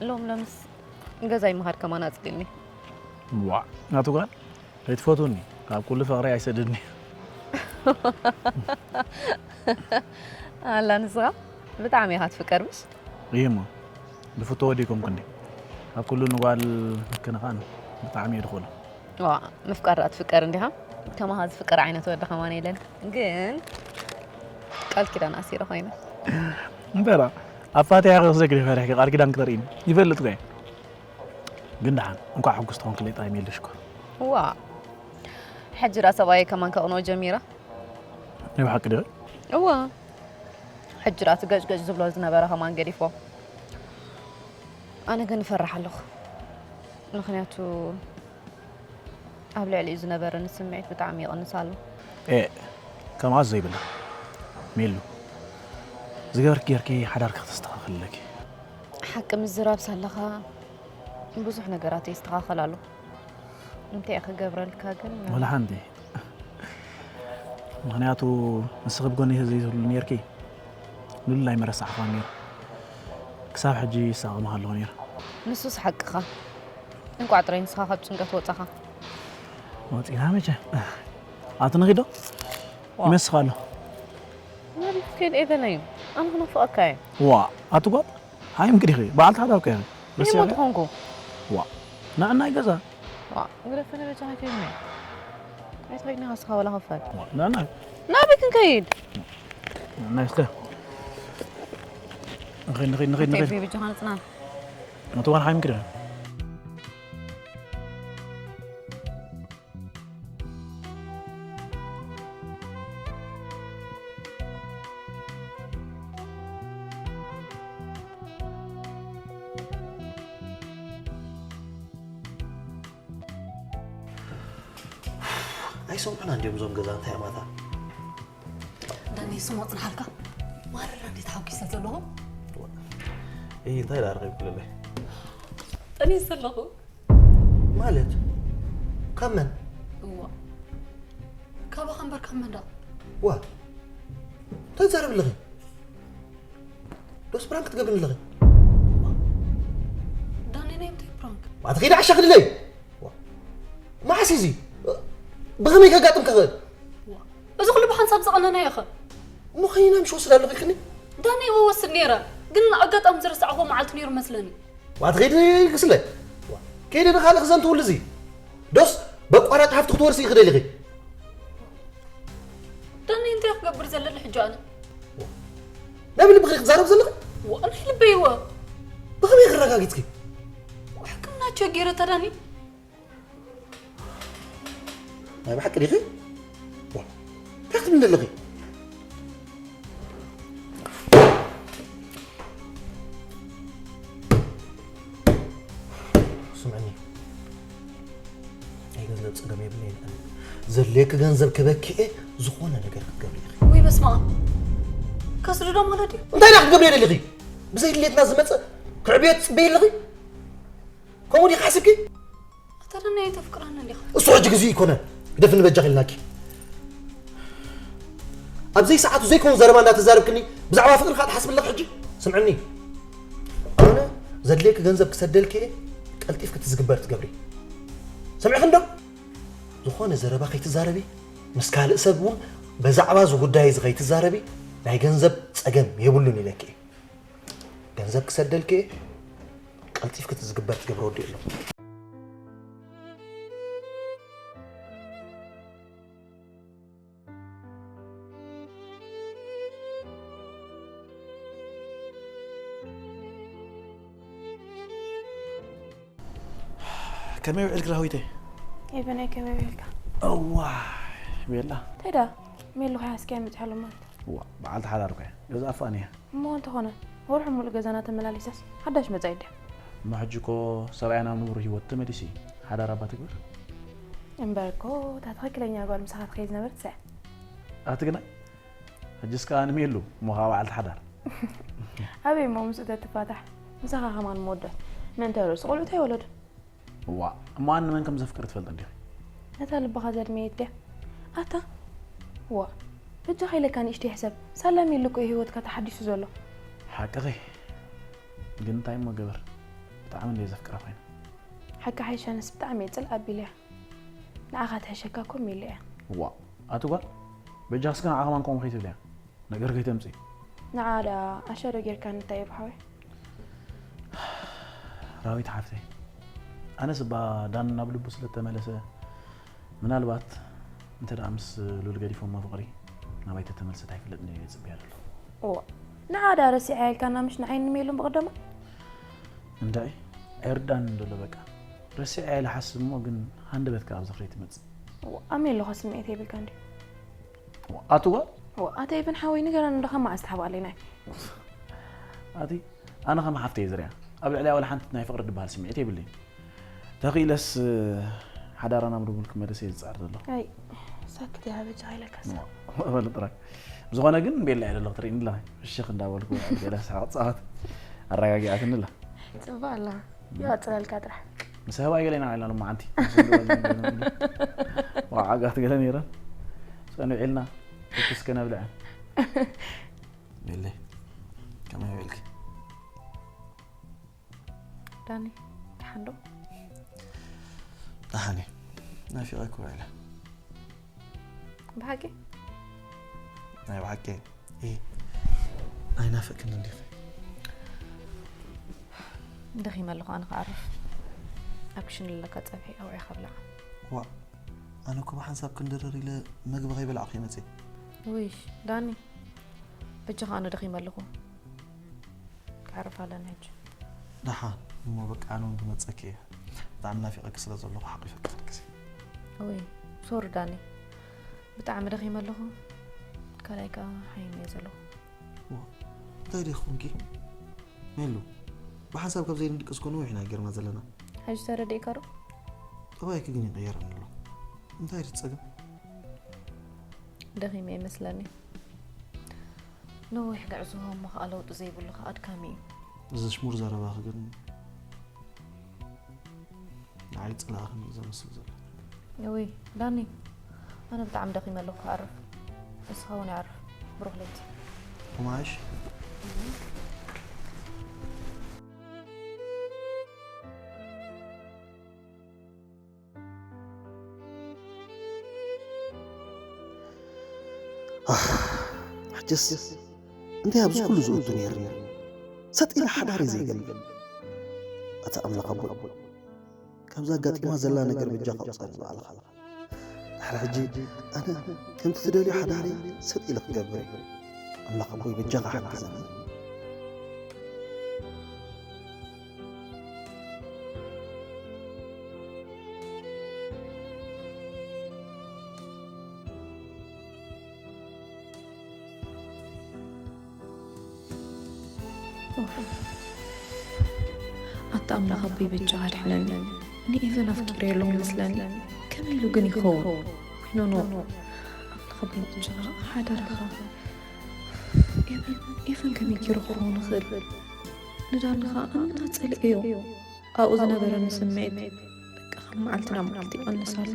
ሎም ለምስ ገዛይ ምኻድ ከማን ኣጽሊልኒ። ዋዕ፣ ናቱ ጓል፣ ኣይትፈትውኒ፣ ካብ ኩሉ ፍቕሪ ኣይሰድድኒ። ኣላ ንስኻ ብጣዕሚ ኢኻ ትፍቀር፣ ምሽ? እዩ እሞ፣ ዝፍቶ ወዲ ኮንኩ እንዲ። ካብ ኩሉ ንጓል ምክንኻን ብጣዕሚ እየ ድኽእሎ። ዋ፣ ምፍቃር ደኣ ትፍቀር እንዲኻ? ከማኻ ዝፍቀር ዓይነት ወዲ ከማን የለን። ግን ቃል ኪዳን ኣሲረ ኮይነ። እምበራ፣ ኣብ ፋትያ ክወስደኪ ፈሪሕኪ ቃል ኪዳን ክተርእይኒ። ይፈልጥ እኮ እየ። ግን ደሓን፣ እንኳዕ ሕጉስ ተኾንክለይ ጥራይ ሜሉ ሽኮር። ዋ፣ ሕጂ ደኣ ሰብኣየይ ከማን ከቕንኦ ጀሚረ። ናይ ብሓቂ ድዮ? እዋ፣ ሕጂ ደኣ እቲ ገጭገጭ ዝብሎ ዝነበረ ከማን ገዲፎ። ኣነ ግን እፈርሕ ኣለኹ። ምኽንያቱ ኣብ ልዕሊኡ ዝነበረኒ ስምዒት ብጣዕሚ ይቕንስ ኣሎ። ኤእ፣ ከምኣ ዘይብላ ሜሉ፣ ዝገበርኪ ጌርኪ ሓዳርኪ ክተስተኻኽሊ ኣለኪ። ሓቂ ምዝራብ ሳለኻ ብዙሕ ነገራት ይስተኻኸል ኣሎ። እንታይ እየ ክገብረልካ ግን? ወላ ሓንቲ። ምኽንያቱ ንስኺ ብጎነይ ዘይትህሉ ኔርኪ፣ ንሉል ኣይመረሳዕኻን ኔረ። ክሳብ ሕጂ ይሳቐ ምሃለኹ ኔረ። ንሱስ ሓቅኻ። እንቋዕ ጥራይ ንስኻ ካብ ጭንቀት ወጻኻ። ወጺና መቸም። ኣቲ ንኺዶ? ዋ። ይመስኽ ኣሎ። ናበይ ክትከይድ ኤቨን እዩ? ኣነ ክናፍቐካ እየ። ዋ፣ ኣቲ ጓል፣ ሃይም ግዲኺ፣ በዓልቲ ሓዳርኩ እየ። እሞ ረሲዕኺ? ትኾንኩ። ዋ፣ ንዕናይ ገዛ። ዋ፣ ግደፈኒ በጃኻ ከይድና። ኣይትኸይድና ንስኻ ወላ ክፈል። ዋ፣ ንዕናይ። ናበይ ክንከይድ? ንዕናይ እስከ። ንኸይድ፣ ንኸይድ፣ ንኸይድ፣ እንታይ ንኸይድ። በጃኻ ንጽናን? ኣቲ ጓል ሃይም ግዲኺ። ኣይሰምዑና እንዲዮም እዞም ገዛ እንታይ ኣማታ። ዳኒ፣ ስሙ ኣጽንሓልካ። ማረር እንዴት ተሓጒሰ ዘለኹ። እይ፣ እንታይ ኢላ ረኺብኩ ለለ? ጠኒስ ዘለኹ። ማለት? ካብ መን? እዋ። ካባኻ እምበር ካብ መን ደኣ? ዋ። እንታይ ትዛረቢ ኣለኺ? ዶስ ፕራንክ ትገብርኒ ኣለኺ? ዳኒ፣ ናይ ምንታይ ፕራንክ? ኣቲ ኸይዲ ዓሻ ክልለይ። ዋ። መዓስ እዩ እዚ? ብኸመይ ከጋጥም ክኽእል? ዋ። እዚ ኩሉ ብሓንሳብ ዝቐነናዮ ኸ? እሞ ኸይና ምሽ ወስድ ኣለኺ ኢልክኒ? ዳኒ፣ እወ ወስድ ነይረ። ግን ኣጋጣሚ ዝረሳዕኹዎ መዓልቲ ነይሩ መስለኒ። ዋ፣ ትኸይዲ ግስለ። ዋ፣ ከይዲ ንኻልእ ክዘንትውሉ እዚ። ዶስ በቋራጭ ሃፍቲ ክትወርሲ ኢኺ ደሊኺ? ዳኒ፣ እንታይ ክገብር ዘለኒ ሕጂ ኣነ? ዋ፣ ናይ ብልብኺ ክትዛረብ ዘለኺ? ዋ፣ ናይ ልበይ እወ። ብኸመይ ክረጋጊጽኪ? ዋ፣ ሕክም ሸጊረ ተዳኒ። ናይ ብሓቂ ዲኺ? ዋ፣ እንታይ ክትብሊ ዘለኺ? ስምዕኒ፣ ናይ ገንዘብ ጸገም የብለይን። ዘድልየኪ ገንዘብ ክበኪ እየ፣ ዝኾነ ነገር ክትገብሪ ኢኺ። ወይ በስመ ኣብ። ከስድዶ ማለት እዩ? እንታይ ደኣ ክትገብሪ ደሊኺ? ብዘይ ድሌትና ዝመጸ ክዕብዮ ትጽበይ ኣለኺ? ከምኡ ዲኺ ሓሲብኪ? ኣታ ደናይ ተፍቅራኒ እንዲኻ። እሱ ሕጂ ግዜኡ ኣይኮነን። ግደፍኒ በጃኺ ኢልናኪ። ኣብ ዘይሰዓቱ ዘይከውን ዘረባ እንዳተዛረብክኒ ብዛዕባ ፍቅሪ ከኣ ትሓስቢ ኣለኺ ሕጂ? ስምዕኒ። ኣነ ዘድልየኪ ገንዘብ ክሰደልኪ እየ፣ ቀልጢፍኪ እቲ ዝግበር ትገብሪ። ሰሚዕኺ እንዶ? ዝኾነ ዘረባ ከይትዛረቢ፣ ምስ ካልእ ሰብ እውን በዛዕባ እዚ ጉዳይ እዚ ከይትዛረቢ፣ ናይ ገንዘብ ጸገም የብሉን ኢለኪ እየ። ገንዘብ ክሰደልኪ እየ፣ ቀልጢፍኪ እቲ ዝግበር ትገብሪ ወዲ ኣሎ። ከመይ ውዒልኪ ራህዊተይ? ኤቨናይ ከመይ ውዒልካ? እዋ ቤላ። እንታይ ደኣ? ሜሉ ከይሓዝካያ መጺኣ ኣሎ ማለት። እዋ በዓልቲ ሓዳር እኮ እያ። ገዛ ኣፋን እያ። እሞ እንተኾነ ወርሒ ሙሉእ ገዛና ተመላሊሳስ ሓዳሽ መጻኢ ድያ? እሞ ሕጂ እኮ ሰብኣያ ናብ ንቡር ህይወቱ ተመሊሱ እዩ። ሓዳር እባ ትግበር። እምበር እኮ እታ ትኽክለኛ ጓል ምሳኻ ትኸይድ ዝነበረት እሳ እያ። ኣቲ ግና ሕጅስ ከኣ ንሜሉ እሞ ከኣ በዓልቲ ሓዳር። ኣበይ እሞ ምስኡ ተትፋታሕ? ምሳኻ ከማን መወዳት ምእንተ ርእሲ ቆልዑ እንታይ ወለዱ? እዋ እሞ ኣነ ንመን ከም ዘፍቅር ትፈልጥ እንዲኺ? ነታ ልብኻ ዘድመየት ድያ? ኣታ ዋ በጃኻ ኢለካ ንእሽተይ ሕሰብ። ሳላ ሜሉ እኮ እዩ ህይወትካ ተሓዲሱ ዘሎ። ሓቅኺ። ግን እንታይ እሞ ገበር? ብጣዕሚ እንድየ ዘፍቅራ ኮይነ። ሓቂ ሓይሻንስ ብጣዕሚ እየ ጽልእ ኣቢለያ። ንዓኻ ትሕሸካ እኮ ሜሉ እያ። ዋ ኣቲ ጓል በጃኽስ ግን ንዓኻ ማን ከምኡ ከይትብልያ። ነገር ከይተምጽኢ። ንዓ ደኣ ኣሸዶ ጌርካ እንታይ እዩ ብሓወይ? ራዊት ሓፍተይ፣ ኣነስ እባ ዳን ናብ ልቡ ስለ ተመለሰ፣ ምናልባት እንተ ደኣ ምስ ሉል ገዲፎሞ ፍቕሪ ናባይ ተተመልሰት ኣይፍለጥን እየ ዝጽበያ ዘለኹ። እዋ፣ ንዓ ደኣ ረሲዐያ ኢልካና ምሽ ንዓይን ንሜሉን ብቐደማ? እንዳይ፣ ኣይርዳን እንደሎ በቃ። ረሲዐያ ኢለ ሓስብ እሞ ግን ሃንደበት ከኣ ኣብ ዝኽረይ ትመጽእ። እዋ፣ ኣሜ ኣለኹ ስምዒት የብልካ እንድዩ። ኣትዋ ኣተ ኤቨን ሓወይ ንገረኒ እንዶ ካብ መዓስ ትሓብኣለይ ናይ ኣቲ ኣነ ከም ሓፍተይ ዝርያ ኣብ ልዕሊያ ወላ ሓንቲ ናይ ፍቕሪ ድበሃል ስምዒት የብለይን። ተኽኢለስ ሓዳራ ናብ ርቡል ክመልስ እየ ዝፅዕር ዘለኹ። ኣይ ሳክት እያ በጃኻ ኢለካስ። በሉ ጥራይ። ብዝኾነ ግን ቤላ እየ ዘለኹ ትርእይኒ ኣለኺ። ፍሽኽ እንዳበልኩ ቤላ ስሓቕ ፃወት ኣረጋጊኣትኒ ኣላ። ፅቡቕ ኣላ። ይቐፅለልካ ጥራሕ። ምስ ኣህባይ ገለ ኢና ኢልና ሎማዓንቲ። ዋዓጋት ገለ ነይረን። ጸኒዑ ኢልና ኩኩስ ከነብልዐን። ቤለይ ከመይ ውዒልኪ? ዳኒ ደሓን ዶ? ደሓን እየ። ናፊቐኪ ውዒለ። ብሓቂ? ናይ ብሓቂ እየ። ኣይናፈቅን እንዲኺ? ደኺመ ኣለኹ ኣነ ክዓርፍ። ኣብ ክሽነ ዘለካ ጸብሒ ኣውዒኻ ብላዕ። ዋእ፣ ኣነ እኮ ብሓንሳብ ክንድርር ኢለ መግቢ ከይበላዕኩ እየ መጺአ። ውይ ዳኒ፣ በጃኻ ኣነ ደኺመ ኣለኹ። ክዓርፍ ኣለኒ ሕጂ። ደሓን እሞ በቃ ኣነ እውን ክመጸኪ እየ። ብጣዕሚ ናፊቐኪ ስለ ዘለኹ ሓቒፈኪ ክልክሲ። ውይ ሶሪ ዳኒ፣ ብጣዕሚ ደኺመ ኣለኹ። ካልኣይ ከኣ ሓይም እየ ዘለኹ። ዋ፣ እንታይ ደኣ ኮንኪ? ሜሉ፣ ብሓንሳብ ካብ ዘይንድቅስ እኮ ነዊሕ ኢና ጌርና ዘለና። ሕጂ ተረዲእካ ዶ? ጠባይኪ ግን ይቕየር ኣሎ። እንታይ ድዩ ጸገም? ደኺመ ይመስለኒ። ነዊሕ ጉዕዞ እሞ ኸኣ ለውጢ ዘይብሉ ኸኣ ኣድካሚ እዩ። እዚ ሽሙር ዘረባኺ ግን ንዓይ ጽላእኽን እዩ ዘምስል ዘሎ። እውይ ዳኒ፣ ኣነ ብጣዕሚ ደኺመ ኣለኹ ክዓርፍ። ንስኻ እውን ኣዕርፍ። ብሩኽ ለይቲ። እማሽ። ኣህ፣ ሕጅስ እንታይ ኣብዚ ኩሉ ዝእቱ ነይርኒ? ሰጥ ኢለ ሓዳር እየ ዘይገብር። ኣታ ኣምላኽ ኣቦይ፣ ካብዛ ኣጋጢማ ዘላ ነገር በጃኻ ኣውጽኣኒ ባዕልኻ። ድሕሪ ሕጂ ኣነ ከምቲ ትደልዮ ሓዳረይ ሰጥ ኢለ ክገብር እየ። ኣምላኽ ኣቦይ በጃኻ ሓግዘኒ። ኣታ ኣምላኽ ኣቦይ በጃኻ ኣድሕነኒ። ንኤቨን ኣፍቂረዮ ኣለኹ ይመስለኒ። ከመይ ኢሉ ግን ይኸውን? ኖ፣ ኖ። ኣምላኽ ኣቦይ በጃኻ፣ ሓደራኻ። ኤቨን፣ ኤቨን ከመይ ገይሩ ክኸውን ይኽእል? ንዳኒ ኸኣ ኣመና ጸሊኤዮ። ኣብኡ ዝነበረኒ ስምዒት በቃ ካብ መዓልቲ ናብ መዓልቲ ይቐንስ ኣሎ።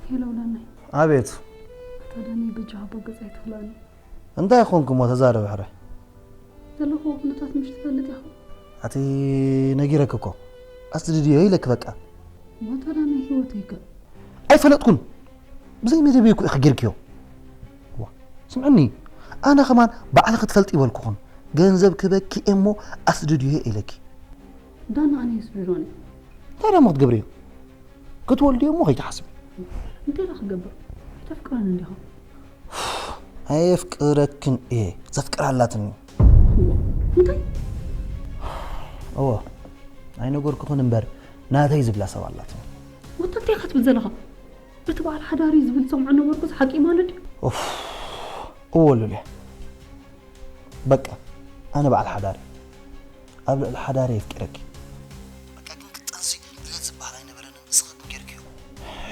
ሄሎ ዳናይ። ኣቤት። ኣታ ዳናይ በጃኻ ኣቦ ገጽ ኣይትኽልኣኒ። እንታይ ኮንኩ እሞ ተዛረቢ ሕረ? ዘለኹዎ ኩነታት ምሽ ትፈልጥ ኢኻ። ኣቲ ነጊረኪ እኮ። ኣስድድዮ ኢለኪ በቃ። ሞታ ዳናይ ህይወተይ ከ? ኣይፈለጥኩን። ብዘይ መደበይ እኮ ኢኺ ጌርክዮ። ዋ፣ ስምዕኒ፣ ኣነ ከማን ባዕልኺ ትፈልጢ ይበልኩኹን። ገንዘብ ክበኪ እየ እሞ ኣስድድዮ ኢለኪ። ዳና ኣነ የስድዶኒ። እንታይ ደሞ ክትገብርዮ? ክትወልድዮ እሞ ከይትሓስቢ። እንታይ ደኣ ክገብር? ኣይተፍቅረኒ እንዲኻ? ኣየፍቅረክን እየ፣ ዘፍቅራ ኣላትኒ። እንታይ? እወ፣ ኣይነገርኩኽን እምበር ናተይ ዝብላ ሰብ ኣላትኒ። ወታ እንታይ ኢኻ ትብል ዘለኻ? እቲ በዓል ሓዳሪ ዝብል ዝሰምዖ ነበርኩስ ሓቂ ማለት ድዩ? ኡፍ፣ እወ ሉልየ። በቃ፣ ኣነ በዓል ሓዳሪ። ኣብ ልዕሊ ሓዳሪ የፍቅረኪ። በቃ ግን ክትጠንሲ ድሌት ዝበሃል ኣይነበረንን፣ ንስኺ ግን ጌርክዮ።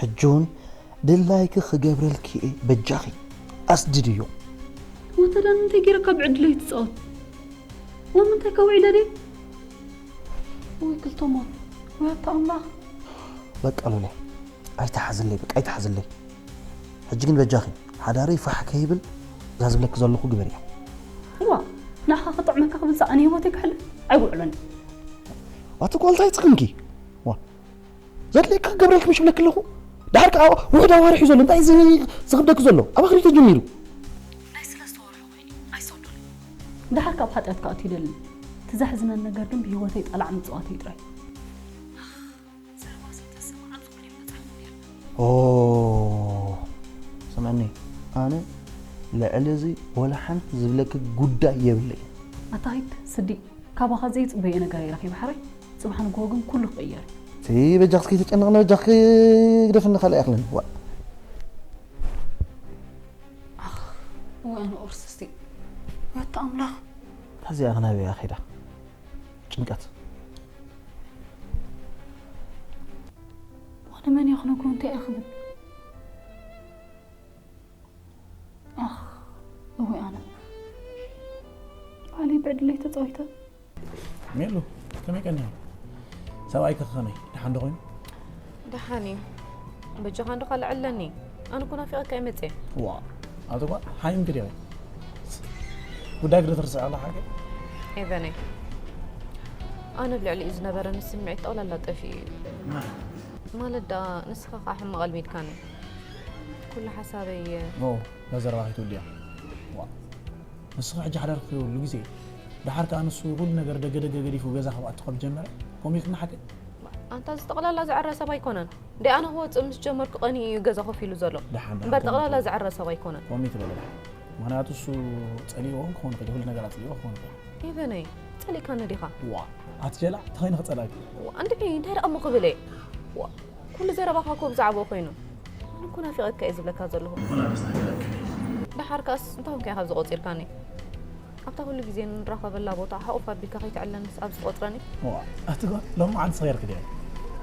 ሕጂ እውን ድላይኪ ክገብረልኪ እየ፣ በጃኺ ኣስድድዮ። ወተዳ እንታይ ጌረካ ብዕድለይ ትጻወት? ወምንታይ ከውዒለ ድየ? ወይ ክልተ ሞት፣ ወይ ኣታ ኣምላኽ። በቃ ሉለ፣ ኣይትሓዝለይ፣ በቃ ኣይትሓዝለይ። ሕጂ ግን በጃኺ፣ ሓዳረይ ፋሕ ከይብል፣ እዛ ዝብለኪ ዘለኹ ግበርያ። እዋ፣ ንዓኻ ክጥዕመካ ክብል ኣነ ህይወተይ ክሕልፍ ኣይውዕሎን። ኣቲ ጓል እንታይ ጽቕንኪ? ዋ፣ ዘድልየካ ክገብረልኪ ምሽ ብለኪ ኣለኹ። ድሓር ከኣ ውሑድ ኣዋርሕ እዩ ዘሎ። እንታይ እዚ ዝኽብደኪ ዘሎ? ኣብ ኣኽሪት ተጀሚሩ። ናይ ሰለስተ ወርሒ ኮይኑ ኣይሰዶን። ድሓር ካብ ሓጢኣትካ ኣትዩ ይደሊ። እቲ ዘሕዝነኒ ነገር ግን ብህይወተይ ጠላዕ ምጽዋተይ ጥራይ። ዘረባ ሰብ ተሰማዕ ኣብዚ ኩሉ ይበጻሕ ነይሩ። ኦ፣ ስምዕኒ፣ ኣነ ልዕሊ እዚ ወላ ሓንቲ ዝብለኪ ጉዳይ የብለይ። ኣታ ሂድ ስዲ፣ ካባኻ ዘይጽበዮ ነገር እየ ረኺበ ሓራይ። ጽባሕ ንግሆ ግን ኩሉ ክቕየር እዩ። እቲ በጃኽስ ከይተጨነቕና በጃኽስ ግደፍኒ ካልእ ኣይኣኽልን። ዋ። ኣኽ፣ ወይ ኣነ ቁርሲ እስቲ። ወታ ኣምላኽ። እዚኣ ኸ ናበይ እያ ኸይዳ? ጭንቀት። ዋነ መን እየ ክነግሮ እንታይ እየ ክብል? ኣኽ፣ እወ ኣነ። ባዕለይ ብዕድለይ ተጻዊተ። ሜሉ፣ ከመይ ቀኒኺ? ሰብኣይኪ ከመይ? ደሓን ዶ ኮይኑ? ደሓን እዩ። በጃኻ እንዶ ካልዕለኒ። ኣነ እኮ ናፊቐካ እየ መጽየ። ዋ፣ ኣቲ ጓል ሓይምኪ ድዮ? ጉዳይኪ ዶ ትርስዒ ኣለኻ ሓቂ? ኤቨነይ፣ ኣነ ኣብ ልዕሊኡ ዝነበረኒ ስምዒት ጠቕላላ ጠፊኡ እዩ። ማለት ደኣ ንስኻ ኸኣ ሕማቕ ኣልሚድካኒ። ኩሉ ሓሳበይ ኖ፣ ነዚ ዘረባ ከይትውድያ። ዋ፣ ንስኺ ሕጂ ሓዳር ክትብሉ ግዜ፣ ደሓር ከኣ ንሱ ኩሉ ነገር ደገ ደገ ገዲፉ ገዛ ካብ ኣቱ ካብ ጀመረ፣ ኮሚትና ሓቂ? ኣንታ እዚ ጠቕላላ ዝዕረ ሰብ ኣይኮነን። እንደ ኣነ ክወጽእ ምስ ጀመርኩ ቀኒ እዩ ገዛ ኮፍ ኢሉ ዘሎ። ደሓን፣ ደሓን፣ እምበር ጠቕላላ ኮሚት ዝዕረ ሰብ ኣይኮነን። ኮሚት በለ ደሓን። ምኽንያቱ እሱ ጸሊእዎ ክኸውን ይኽእል፣ ኩሉ ነገር ኣጽሊእዎ ክኸውን ይኽእል። ኤቨነይ፣ ጸሊእካኒ ዲኻ? ዋ፣ ኣቲ ጀላዕ፣ ተኸይነ ክጸላእኪ። ዋ፣ እንድዒ፣ እንታይ ደኣ እሞ ክብል እየ? ዋ፣ ኩሉ ዘረባኻ እኮ ብዛዕባኡ ኮይኑ። ኣነ እኮ ናፊቐካ እየ ዝብለካ ዘለኹ። ደሓር ከኣስ እንታይ ኮንካ ኢኻ ኣብዚ ቆጺርካኒ? ኣብታ ኩሉ ግዜ ንራኸበላ ቦታ ሓቑፍ ኣቢልካ ከይትዕለንስ ኣብዚ ትቆጽረኒ? ዋ፣ ኣቲ ጓል፣ ሎሚ መዓልቲ ሰኺርኪ ድያ?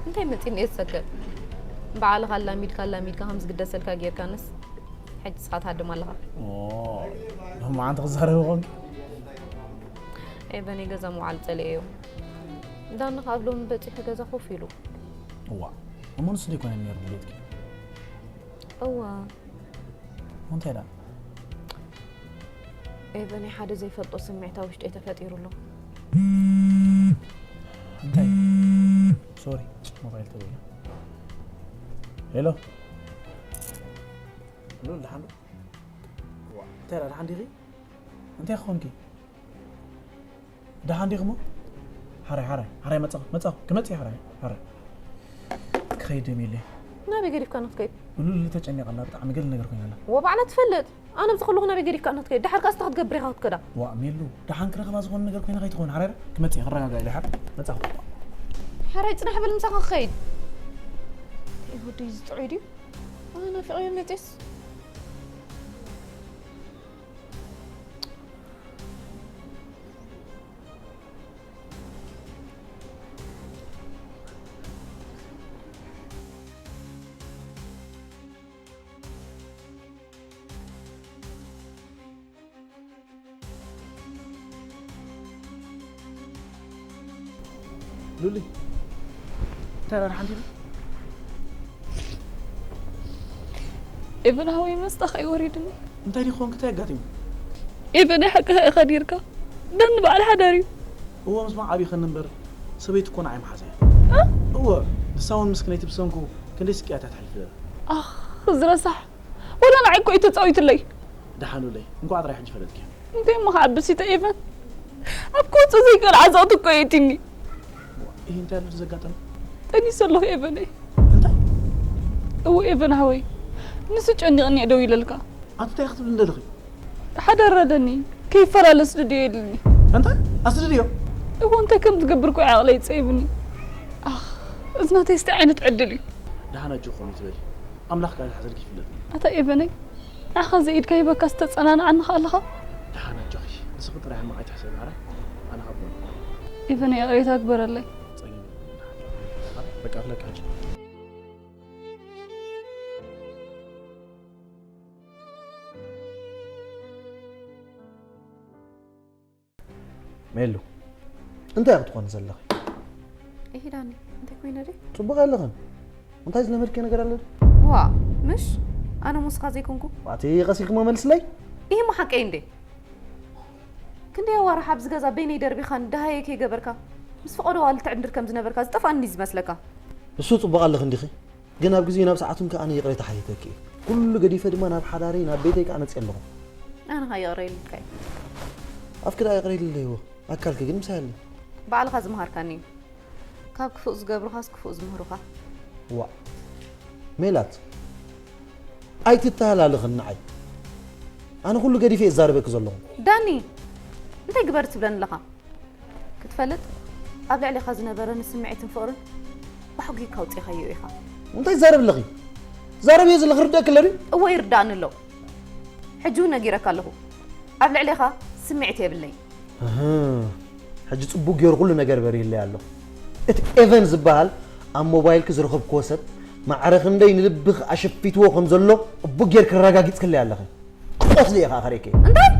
እንታይ መጺኒ እየ ዝሰክር? ባዕልኻ ኣላሚድካ ኣላሚድካ ከም ዝግደሰልካ ጌርካንስ፣ ሕጂ ንስኻ ትሃድም ኣለኻ። ኦ፣ ሎሚ መዓልቲ ክዛረብ ኮንኪ? ኤቨን፣ ገዛ ምውዓል ጸሊኤዮ። ዳኒ ከኣ ኣብ ሎሚ በጺሑ ገዛ ኮፍ ኢሉ። እዋ፣ እሞ ንሱ ደይኮነ ነይሩ ድሌትኪ? እዋ። እንታይ ደኣ? ኤቨን፣ ሓደ ዘይፈልጦ ስምዒት ኣብ ውሽጠይ ተፈጢሩ ኣሎ። እንታይ? ሶሪ፣ ሞባይል ተበላ። ሄሎ። ሉል፣ ደሓን ዶ? ዋ፣ እንታይ ደኣ፣ ደሓን ዲኺ? እንታይ ኾንኪ? ደሓን ዲኺ እሞ? ሓራይ፣ ሓራይ፣ ሓራይ መጻኹ፣ መጻኹ፣ ክመጽእ እየ ሓራይ፣ ሓራይ። ክኸይድ ደም የለይ። ናበይ ገዲፍካና ክትከይድ? ሉል ተጨኒቓ ኣላ፣ ብጣዕሚ ገለ ነገር ኮይና ኣላ። ወባዕላ ትፈልጥ። ኣነ ኣብዚ ከለኹ ናበይ ገዲፍካና ክትከይድ? ደሓር ከኣ እንታይ ክትገብር ኢኻ ክትከዳ? ዋእ ሜሉ፣ ደሓን ክረኽባ ዝኾነ ነገር ኮይና ከይትኸውን፣ ሓራይ ክመጽእ እየ፣ ክረጋጋእ ኢለ ሓራይ መጻኹ። ሓራይ ጽናሕ በል ምሳኻ ክኸይድ። እንታይ ወደይ እዚ ጥዑይ ድዩ? ኣነ ናፊቐዮ መጺስ። ሉሊ፣ እንታይ ደኣ ሓንቲ ኢሉ? ኤቨን ሃወይ መስጣ ከይወሪድኒ። እንታይ ዲኾን ክታይ ኣጋጢሙ? ኤቨን ሓቅኻ ኢኻ ዲርካ? ዳኒ በዓል ሓዳር እዩ። እዎ፣ ምስማዕ ዓብዪ ኸኒ እምበር፣ ሰበይቲ እኮ ንዓይ መሓዛ እያ። እ? እዎ፣ ንሳ እውን ምስክነይቲ ብሰንኩ ክንደይ ስቅያት እያ ተሕልፍ ነይራ። ኣኽ፣ እዚ ረሳሕ። ወላ ንዓይ እኮ እዩ ተጻዊትለይ። ደሓን ሉለይ፣ እንኳዕ ጥራይ ሕጂ ፈለጥክያ። እንታይ እሞ ክዓብስ እዩ ኤቨን? ኣብ ከውጽእ ዘይክእል ዓዘቕቲ እኮ እዩ እቲኒ። እህ፣ እንታይ ኣሎ ዘጋጠመ? ጠኒሰ ኣለኹ ኤቨነይ። እንታይ? እዎ ኤቨን ሓወይ፣ ንሱ ጨኒቕኒ እየ ደው ኢለልካ። ኣቲ እንታይ ክትብል እንደለኺ? ሓደ ረደኒ፣ ከይፈላለ ኣስድድዮ ኢሉኒ። እንታይ? ኣስድድዮ? እዎ፣ እንታይ ከም ዝገብር እኮ ዓቕለይ ይጸይብኒ። ኣኽ፣ እዚ ናተይስ እንታይ ዓይነት ዕድል እዩ? ደሓን ኣጆኹም ይትበል። ኣምላኽ ከኣ ዝሓዘልኪ ይፍለጥ። ኣታ ኤቨነይ፣ ንዓኻ ዘይ ኢድ ከይህበካ ዝተጸናንዓኒ ከ ኣለኻ? ደሓን ኣጆኺ፣ ንስኺ ጥራይ ሕማቕ ኣይትሕሰቢ፣ ሓራይ ኣነ ካብ ጎንኺ። ኤቨነይ፣ ይቕሬታ ግበረለይ። ጸጊሙ። በቃ፣ ፍለጥ ሕጂ። ሜሉ፣ እንታይ ክትኾኒ ዘለኺ? እሂ ዳኒ፣ እንታይ ኮይነ ድዩ? ጽቡቕ ኣለኽን። እንታይ ዝለመድኪ ነገር ኣሎ ድዩ? ዋ፣ ምሽ? ኣነ ሙስኻ ዘይኮንኩ? ዋቲ ቀሲልኪ መመልስለይ? እሂ ሞ ሓቀይ እንዴ? ክንደይ ኣዋርሕ ኣብዚ ገዛ በይነይ ደርቢኻን ደሃየ ከይገበርካ፣ ምስ ፈቐዶ ዋልት ዕንድር ከም ዝነበርካ ዝጠፍኣኒ ዝመስለካ? እሱ ጽቡቕ ኣለኽ እንዲኺ? ግን ኣብ ግዜን ኣብ ሰዓቱን ከኣ ኣነ ይቕሬታ ሓቲተኪ እየ። ኩሉ ገዲፈ ድማ ናብ ሓዳረይ፣ ናብ ቤተይ ከኣ መጽየ ኣለኹ። ኣነ ኸኣ ይቕረ ኢልካ እየ። ኣፍኪ ደኣ ይቕረ ኢልለይዎ፣ ኣካልኪ ግን ምሳይ ኣሎ። ባዕልኻ ዝመሃርካኒ እዩ። ካብ ክፉእ ዝገብሩኻስ ክፉእ ዝምህሩኻ። ዋእ። ሜላት፣ ኣይትተሃላለኽን ንዓይ። ኣነ ኩሉ ገዲፈ እየ ዝዛረበኪ ዘለኹ። ዳኒ፣ እንታይ ግበር ትብለኒ ኣለኻ? ክትፈልጥ፣ ኣብ ልዕሌኻ ዝነበረኒ ስምዒትን ፍቕርን ብሓጒካ ኣውጺኻዮ ኢኻ። እንታይ ትዛረቢ ኣለኺ? ትዛረብዮ ዘለኺ ርደኣኪ ኣሎ ድዩ? እወ፣ ይርዳእኒ ኣሎ። ሕጂ እውን ነጊረካ ኣለኹ። ኣብ ልዕሌኻ ስምዒት የብለይን። እህ፣ ሕጂ ጽቡቕ ገይሩ ኩሉ ነገር በሪህለይ ኣሎ። እቲ ኤቨን ዝበሃል ኣብ ሞባይልኪ ዝረኸብክዎ ሰብ ማዕረ ክንደይ ንልብኺ ኣሸፊትዎ ከም ዘሎ ጽቡቕ ጌርኪ ኣረጋጊጽክለይ ኣለኺ። ክትቆስሊ ኢኻ ኣኸሪኪ። እንታይ?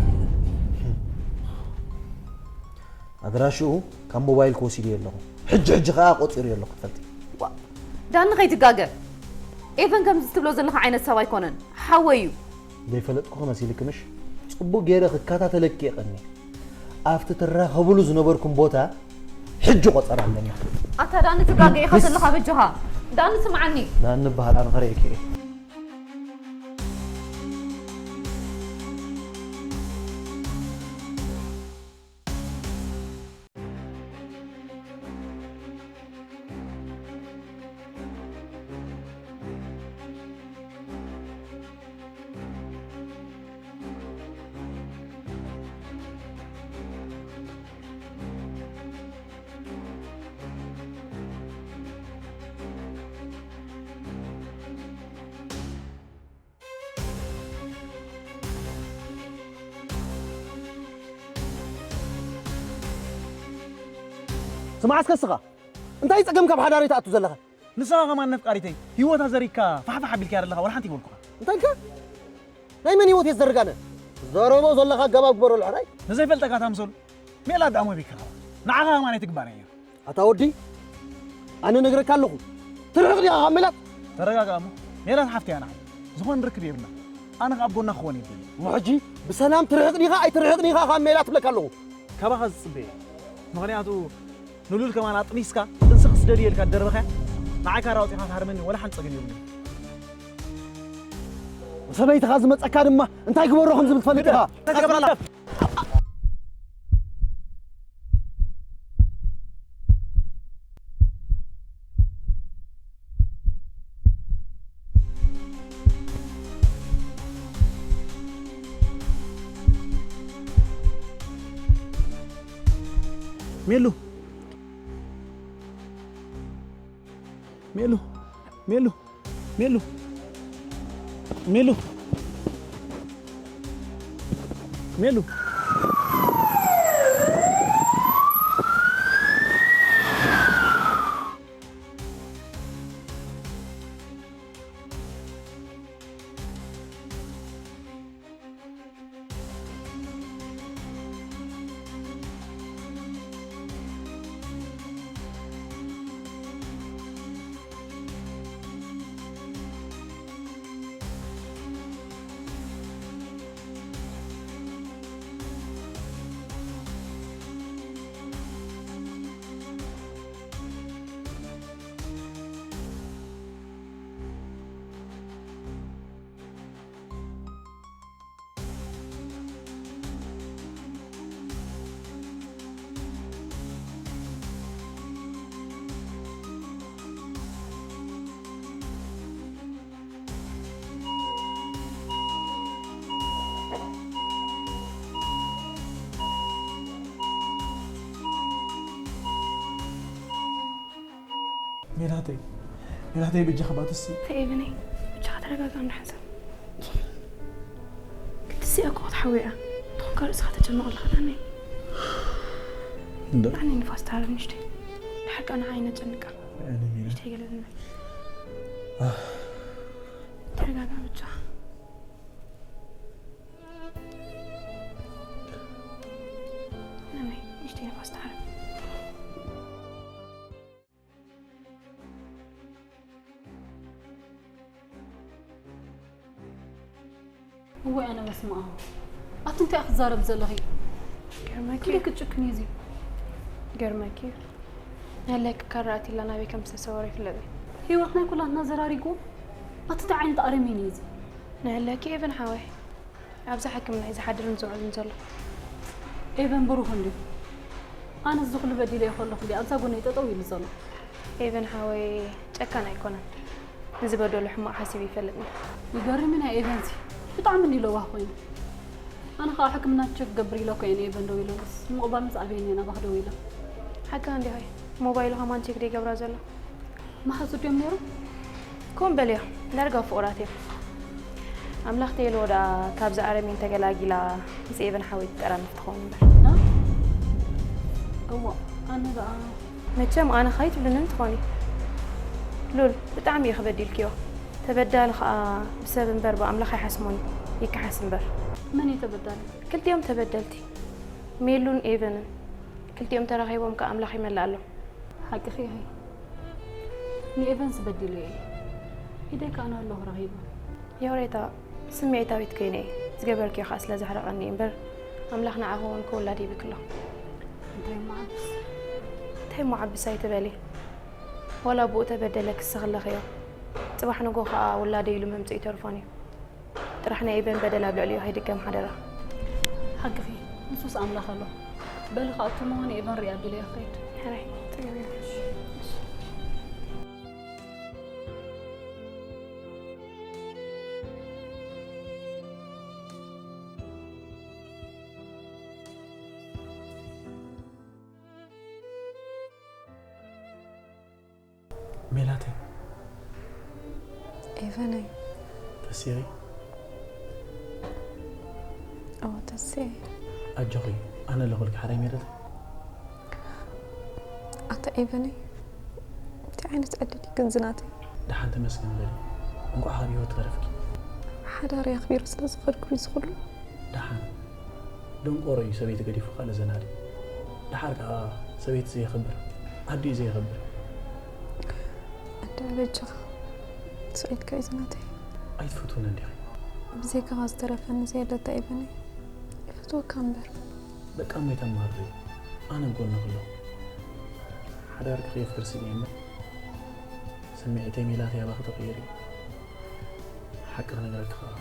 ኣድራሽኡ ካብ ሞባይልኪ ወሲደዮ ኣለኹ። ሕጂ ሕጂ ኸኣ ቆጺረዮ ኣለኹ ክትፈልጢ። ዋ፣ ዳኒ ከይትጋገ። ኤቨን ከምዚ ትብሎ ዘለኻ ዓይነት ሰብ ኣይኮነን። ሓወይ እዩ። ዘይፈለጥኩኺ መሲልኪ ምሽ? ጽቡቕ ገይረ ክከታተለኪ እየ ቀንየ። ኣብቲ ትራኸብሉ ዝነበርኩም ቦታ ሕጂ ቆጸራ ኣለና። ኣታ ዳኒ ትጋገ ኢኻ ምስ ዘለኻ በጃኻ። ዳኒ ስምዓኒ። ዳኒ እበሃል ኣነ ከርእየኪ እየ። ስማዕ እስከ እስኻ፣ እንታይ ጸገም ካብ ሓዳረይ ትኣቱ ዘለኻ? ንስኻ ከማን ነፍቃሪተይ፣ ህይወታ ዘሪግካ ፋሕፋሕ ኣቢልካያ ዘለኻ፣ ወላ ሓንቲ ኣይበልኩኻ። እንታይ ኢልካ? ናይ መን ህይወት እየ ዝዘርግ ኣነ? ዘረቦ ዘለኻ ኣገባብ ግበረሉ ሕራይ። ንዘይፈልጠካ ታምሰሉ፣ ሜላት ደኣ ሞቢካ። ንዓኻ ከማን ኣይትግባን እያ። ኣታ ወዲ፣ ኣነ ነግረካ ኣለኹ። ትርሕቕ ዲኻ ካብ ሜላት? ተረጋጋእ እሞ። ሜላት ሓፍቲ እያ ንዓይ። ዝኾነ ርክብ የብልና። ኣነ ከኣ ኣብ ጎና ክኾን እየ ደልየ። እሞ ሕጂ ብሰላም ትርሕቕ ዲኻ ኣይትርሕቕን ኢኻ ካብ ሜላት እብለካ ኣለኹ። ካባኻ ዝጽበየ። ምኽንያቱ ንሉል ከማን ኣጥኒስካ ጥንሲ ክስደድ እየ ኢልካ ዝደርበኻያ ንዓይ ካራ ኣውጺኻ ክትሃርመኒ ወላ ሓንቲ ጸገም የብሉን። ሰበይትኻ ዝመጸካ ድማ እንታይ ግበሮ ከም ዝብል ትፈልጥ ኢኻ። ተገብረላ። ሜሉ፣ ሜሉ፣ ሜሉ፣ ሜሉ፣ ሜሉ፣ ሜሉ። ሜላተይ፣ ሜላተይ፣ ብጃኻ ባትሲ። ከኤብነይ፣ ብጃኻ ተረጋጋ፣ እንዶ ሓንሳብ ክትስእ እኮ ክትሓውያ። ትኾንካ ርእስኻ ተጨንቕ ኣለኻ፣ ዳነይ። እንዶ። ኣነ ንፋስ ትሃረብ ንሽተይ። ድሓር ከኣ ንዓይ ነጨንቃ። ኣነ ሜላ። ንሽተይ ገለ ንበል። ኣህ። ተረጋጋ ብቻ። ኣነ ንሽተይ ንፋስ ትሃረብ። እወ ኣነ በስመ ኣብ። ኣቲ እንታይ ክትዛረብ ዘለኺ? ገርመኪ። ክንደይ ክትጭክኒ እዚ? ገርመኪ። ናህለኪ ካራ ኣቲላ ናበይ ከም ዝተሰወረ ይፍለጥ እዩ። ህይወት ናይ ኩላትና ዘራሪጉ። ኣቲ እንታይ ዓይነት ኣረሜን እዩ እዚ? ናህለኪ ኤቨን ሓወይ። ኣብዛ ሕክምና እዩ ዝሓድርን ዝውዕልን ዘሎ። ኤቨን ብሩኽ እንድዩ። ኣነስ እዚ ኩሉ በዲለዮ ከለኹ እንድዩ ኣብዛ ጎነይ ጠጠው ኢሉ ዘሎ። ኤቨን ሓወይ ጨካን ኣይኮነን። ንዝበደሎ ሕማቕ ሓሲቡ ይፈልጥ እንድዩ። ይገርም እዩ ናይ ኤቨንሲ። ብጣዕሚ እንድዩ ለዋህ ኮይኑ። ኣነ ኸዓ ሕክምና ቸክ ክገብር ኢለ እኮ እየ ንኤቨን ደዊለሉስ። ንምቕባል ምስ ኣብየኒ እየ ናባኺ ደዊለ። ሓቅኻ እንድዩ ሆይ። ሞባይሉ ከማን ቸክ ደይገብራ ዘሎ። መሓዙት ድዮም ነይሮም? ከምኡ በልዮ፣ ዳርጋ ፍቑራት እዮም። ኣምላኽ ተይልዎ ደኣ ካብዚ ኣረሜን ተገላጊላ ምስ ኤቨን ሓወይ ትጠራነፍ ትኸውን እምበር። እ? እዋእ፣ ኣነ ደኣ። መቸም ኣነ ከይትብልኒ ትኾኒ። ሉል፣ ብጣዕሚ ኢኺ በዲልክዮ። ተበዳሊ ኸኣ ብሰብ እምበር ብኣምላኽ ኣይሓስሞን እዩ፣ ይከሓስ እምበር። መን እዩ ተበዳሊ? ክልቲኦም ተበደልቲ፣ ሜሉን ኤቨንን። ክልቲኦም ተራኺቦም ከኣ ኣምላኽ ይመልኣሎም። ሓቅኺ ኢኺ። ንኤቨንስ በዲለዮ እየ። ኢደይ ከኣ ንሃለኹ ረኺበ። ዮሬታ፣ ስምዒታዊት ኮይነ እየ። ዝገበርክዮ ከኣ ስለ ዘሕረቐኒ እምበር፣ ኣምላኽ ንዓኺ እውን ክውላድ ሂብኪ ኣሎ። እንታይ እሞ ዓብስ? እንታይ እሞ ዓብስ ኣይትበሊ። ዋላ ብኡ ተበደለ ክስኺ ኣለኽዮ። ጽባሕ ንግሆ ከኣ ውላደይ ኢሉ ምምጽኡ ኣይተርፎን እዩ። ጥራሕ ናይ ኤቨን በደል ኣብ ልዕሊኡ ከይድገም ሓደራ። ሓቅኺ፣ ንሱስ ኣምላኽ ኣሎ። በሊ ክኣቱ እሞ ንኤቨን ሪኣ ኣቢለዮ ክኸይድ። ሕራይ፣ ጸገም የለን። ሜላተይ። ኤቨነይ። ተሲኺ? እወ፣ ተሲኸ። ኣጆኺ፣ ኣነ ኣለኹልኪ ሓራይ ሜላተይ። ኣታ ኤቨነይ፣ እንታይ ዓይነት ዕድል እዩ ግን ዝናተይ? ደሓን ተመስገን በሊ። እንቋዕ ካብ ህይወት ተረፍኪ። ሓዳረይ ኣኽቢረ ስለ ዝኸድኩ እዩ ዝኹሉ። ደሓን። ደንቆሮ እዩ ሰበይቲ ገዲፉ ካልእ ዘናዲ። ደሓር ከኣ ሰበይቲ ዘየኽብር፣ ኣዲኡ ዘየኽብር። ኣደ በጃኻ፣ ስቕ ኢልካ እዩ ዝናተይ። ኣይትፈትውንን ዲኺ? ብዘይካኻ ዝተረፈኒ ዘየለታ ኤቨነይ፣ ይፈትወካ እምበር። በቃ እሞ ኣይተማርሪ፣ ኣነ ኣብ ጎንኺ ኣለኹ። ሓዳርኪ ከየፍርስ እየ እምበር፣ ስምዒተይ ሜላተይ ኣባኺ ተቐይሩ እዩ። ሓቂ ክነግረኪ ከኣ፣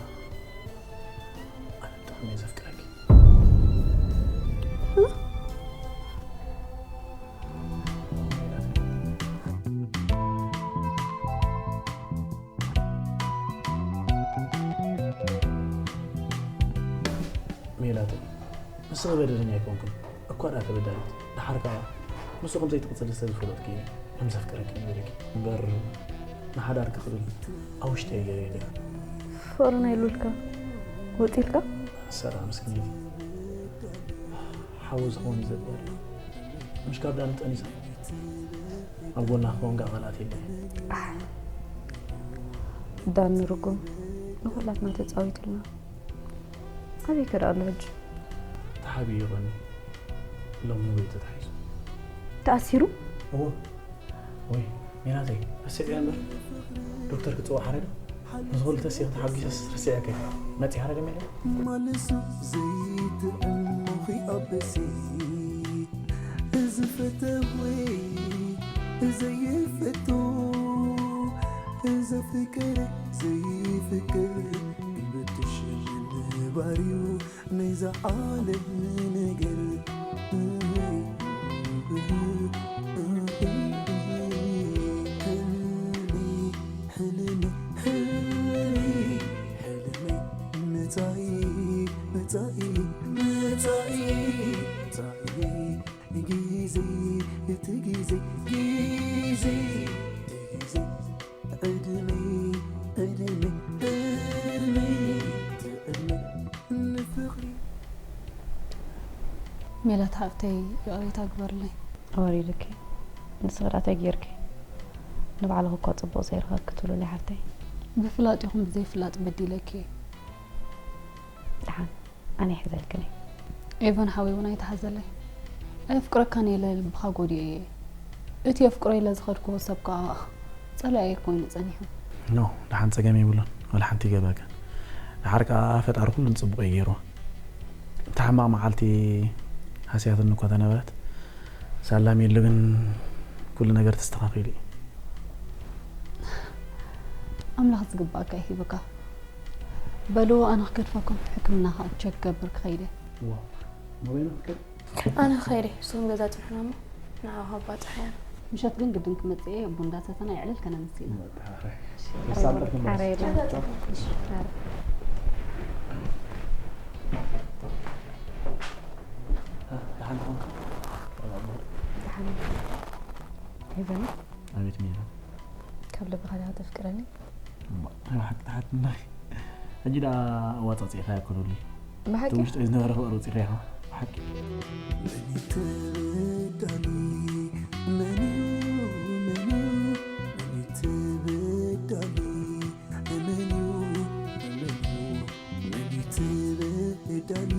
ሜላተይ፣ ንስኺ በደለኛ ኣይኮንክን እኳ ደኣ ተበዳሊት። ደሓር ከኣ ንሱ ከም ዘይትቕጽሊ ስለ ዝፈለጥኩ እየ ከም ዘፍቅረኪ ነጊረኪ። እምበር ንሓዳርኪ ክብል ኣብ ውሽጠይ ገይረ እየ። ፍቕሪ ናይ ሉልካ ወጺልካ? ሰላም ስኒ፣ ሓዊ ዝኸውን ዘበር ምሽ ካብ ዳን ጠኒሳ ኣብ ጎና ክኸውን ጋእ ቃላት የለይ። ዳን ርጉም ንኹላትና ተጻዊትልና። ኣበይ ከ ደኣ ኣሎ ሕጂ? ተሓቢኡ ይቐኒ። ሎም ንበይ ተታሒዙ። ተኣሲሩ? እዎ። ወይ ሜናተይ፣ ረሲዕያ እምበር ዶክተር ክጽውዕ ሓረዶ። ምስ ኽልተ ሴኽ ተሓጒሰስ ረሲዐከ መጺእ ሓረዶ ሜዳ። ማልሱ ዘይትዕሞኺ ኣበሲ፣ እዚ ፈተወይ ዘይፈቱ፣ እዚ ፍቅር ዘይፍቅር፣ ይብድሽ ምንባርዩ ናይዛ ዓለም ነገር። ሕልሚ፣ ሕልሚ፣ ሕልሚ፣ ሕልሚ፣ መጻኢ፣ መጻኢ፣ መጻኢ፣ መጻኢ፣ ግዜ፣ እቲ ግዜ፣ ግዜ፣ እቲ ግዜ፣ ዕድመ፣ ዕድመ፣ ዕድመ፣ እቲ ዕድመ፣ ንፍቕሪ። ሜላት ሓፍተይ፣ ይቕሬታ ግበርለይ። ኣወሪድኪ። ንስኺ ደኣ እንታይ ጌርኪ? ንባዕልኺ እኳ ጽቡቕ ዘይረኸብኪ ትብሉኒ ሓፍተይ። ብፍላጥ ይኹን ብዘይፍላጥ በዲለኪ እየ። ደሓን፣ ኣነ ይሕዘልክን እየ። ኤቨን ሓወይ እውን ኣይትሓዘለይ። ኣየፍቅረካን እየ ኢለ ልብኻ ጎዲኤ እየ። እቲ የፍቅሮ ኢለ ዝኸድክዎ ሰብ ከኣ ጸላኢየ ኮይኑ ጸኒሑ። ኖ፣ ደሓን ጸገም የብሉን። ወላ ሓንቲ ይገብረካን። ደሓር ከኣ ፈጣሪ ኩሉ ንጽቡቕ እዩ ገይርዎ። እታ ሕማቕ መዓልቲ ሃስያትኒ እኳ ተነበረት፣ ሳላም የሉ ግን ኩሉ ነገር ተስተኻኺሉ እዩ። ኣምላኽ ዝግባኣካ ይሂብካ። በሉ ኣነ ክገድፈኩም፣ ሕክምና ከኣ ቸክ ክገብር ክኸይድ እየ። ዋ፣ ናበይ ኢና ክትከዲ? ኣነ ክኸይድ እየ፣ ንስኹም ገዛ ጽንሑና እሞ ንዓኹም ኣባጽሕ እያ። ምሸት ግን ግድን ክመጽእ እየ፣ ቡን እንዳሰተና የዕልል ከነምስ ኢና። በቃ፣ ኣረ። ኣረ፣ ኣረ፣ ኣረ። ደሓን ትኾንካ? ደሓን። ሄቨን። ኣቤት ሜላ። ካብ ልብኻ ዲኻ ተፍቅረኒ? እሞ፣ ብሓቂ ትሓትኒ። ሕጂ ደኣ ኣዋጻጺእካዮ እኮ ሉሊ። ብሓቂ? እቲ ውሽጠይ ዝነበረ ፍቕሪ ውጺእካዮ። ብሓቂ። መን እዩ ተበዳሊ? መን እዩ? መን እዩ? መን እዩ ተበዳሊ? መን እዩ? መን እዩ? መን እዩ ተበዳሊ?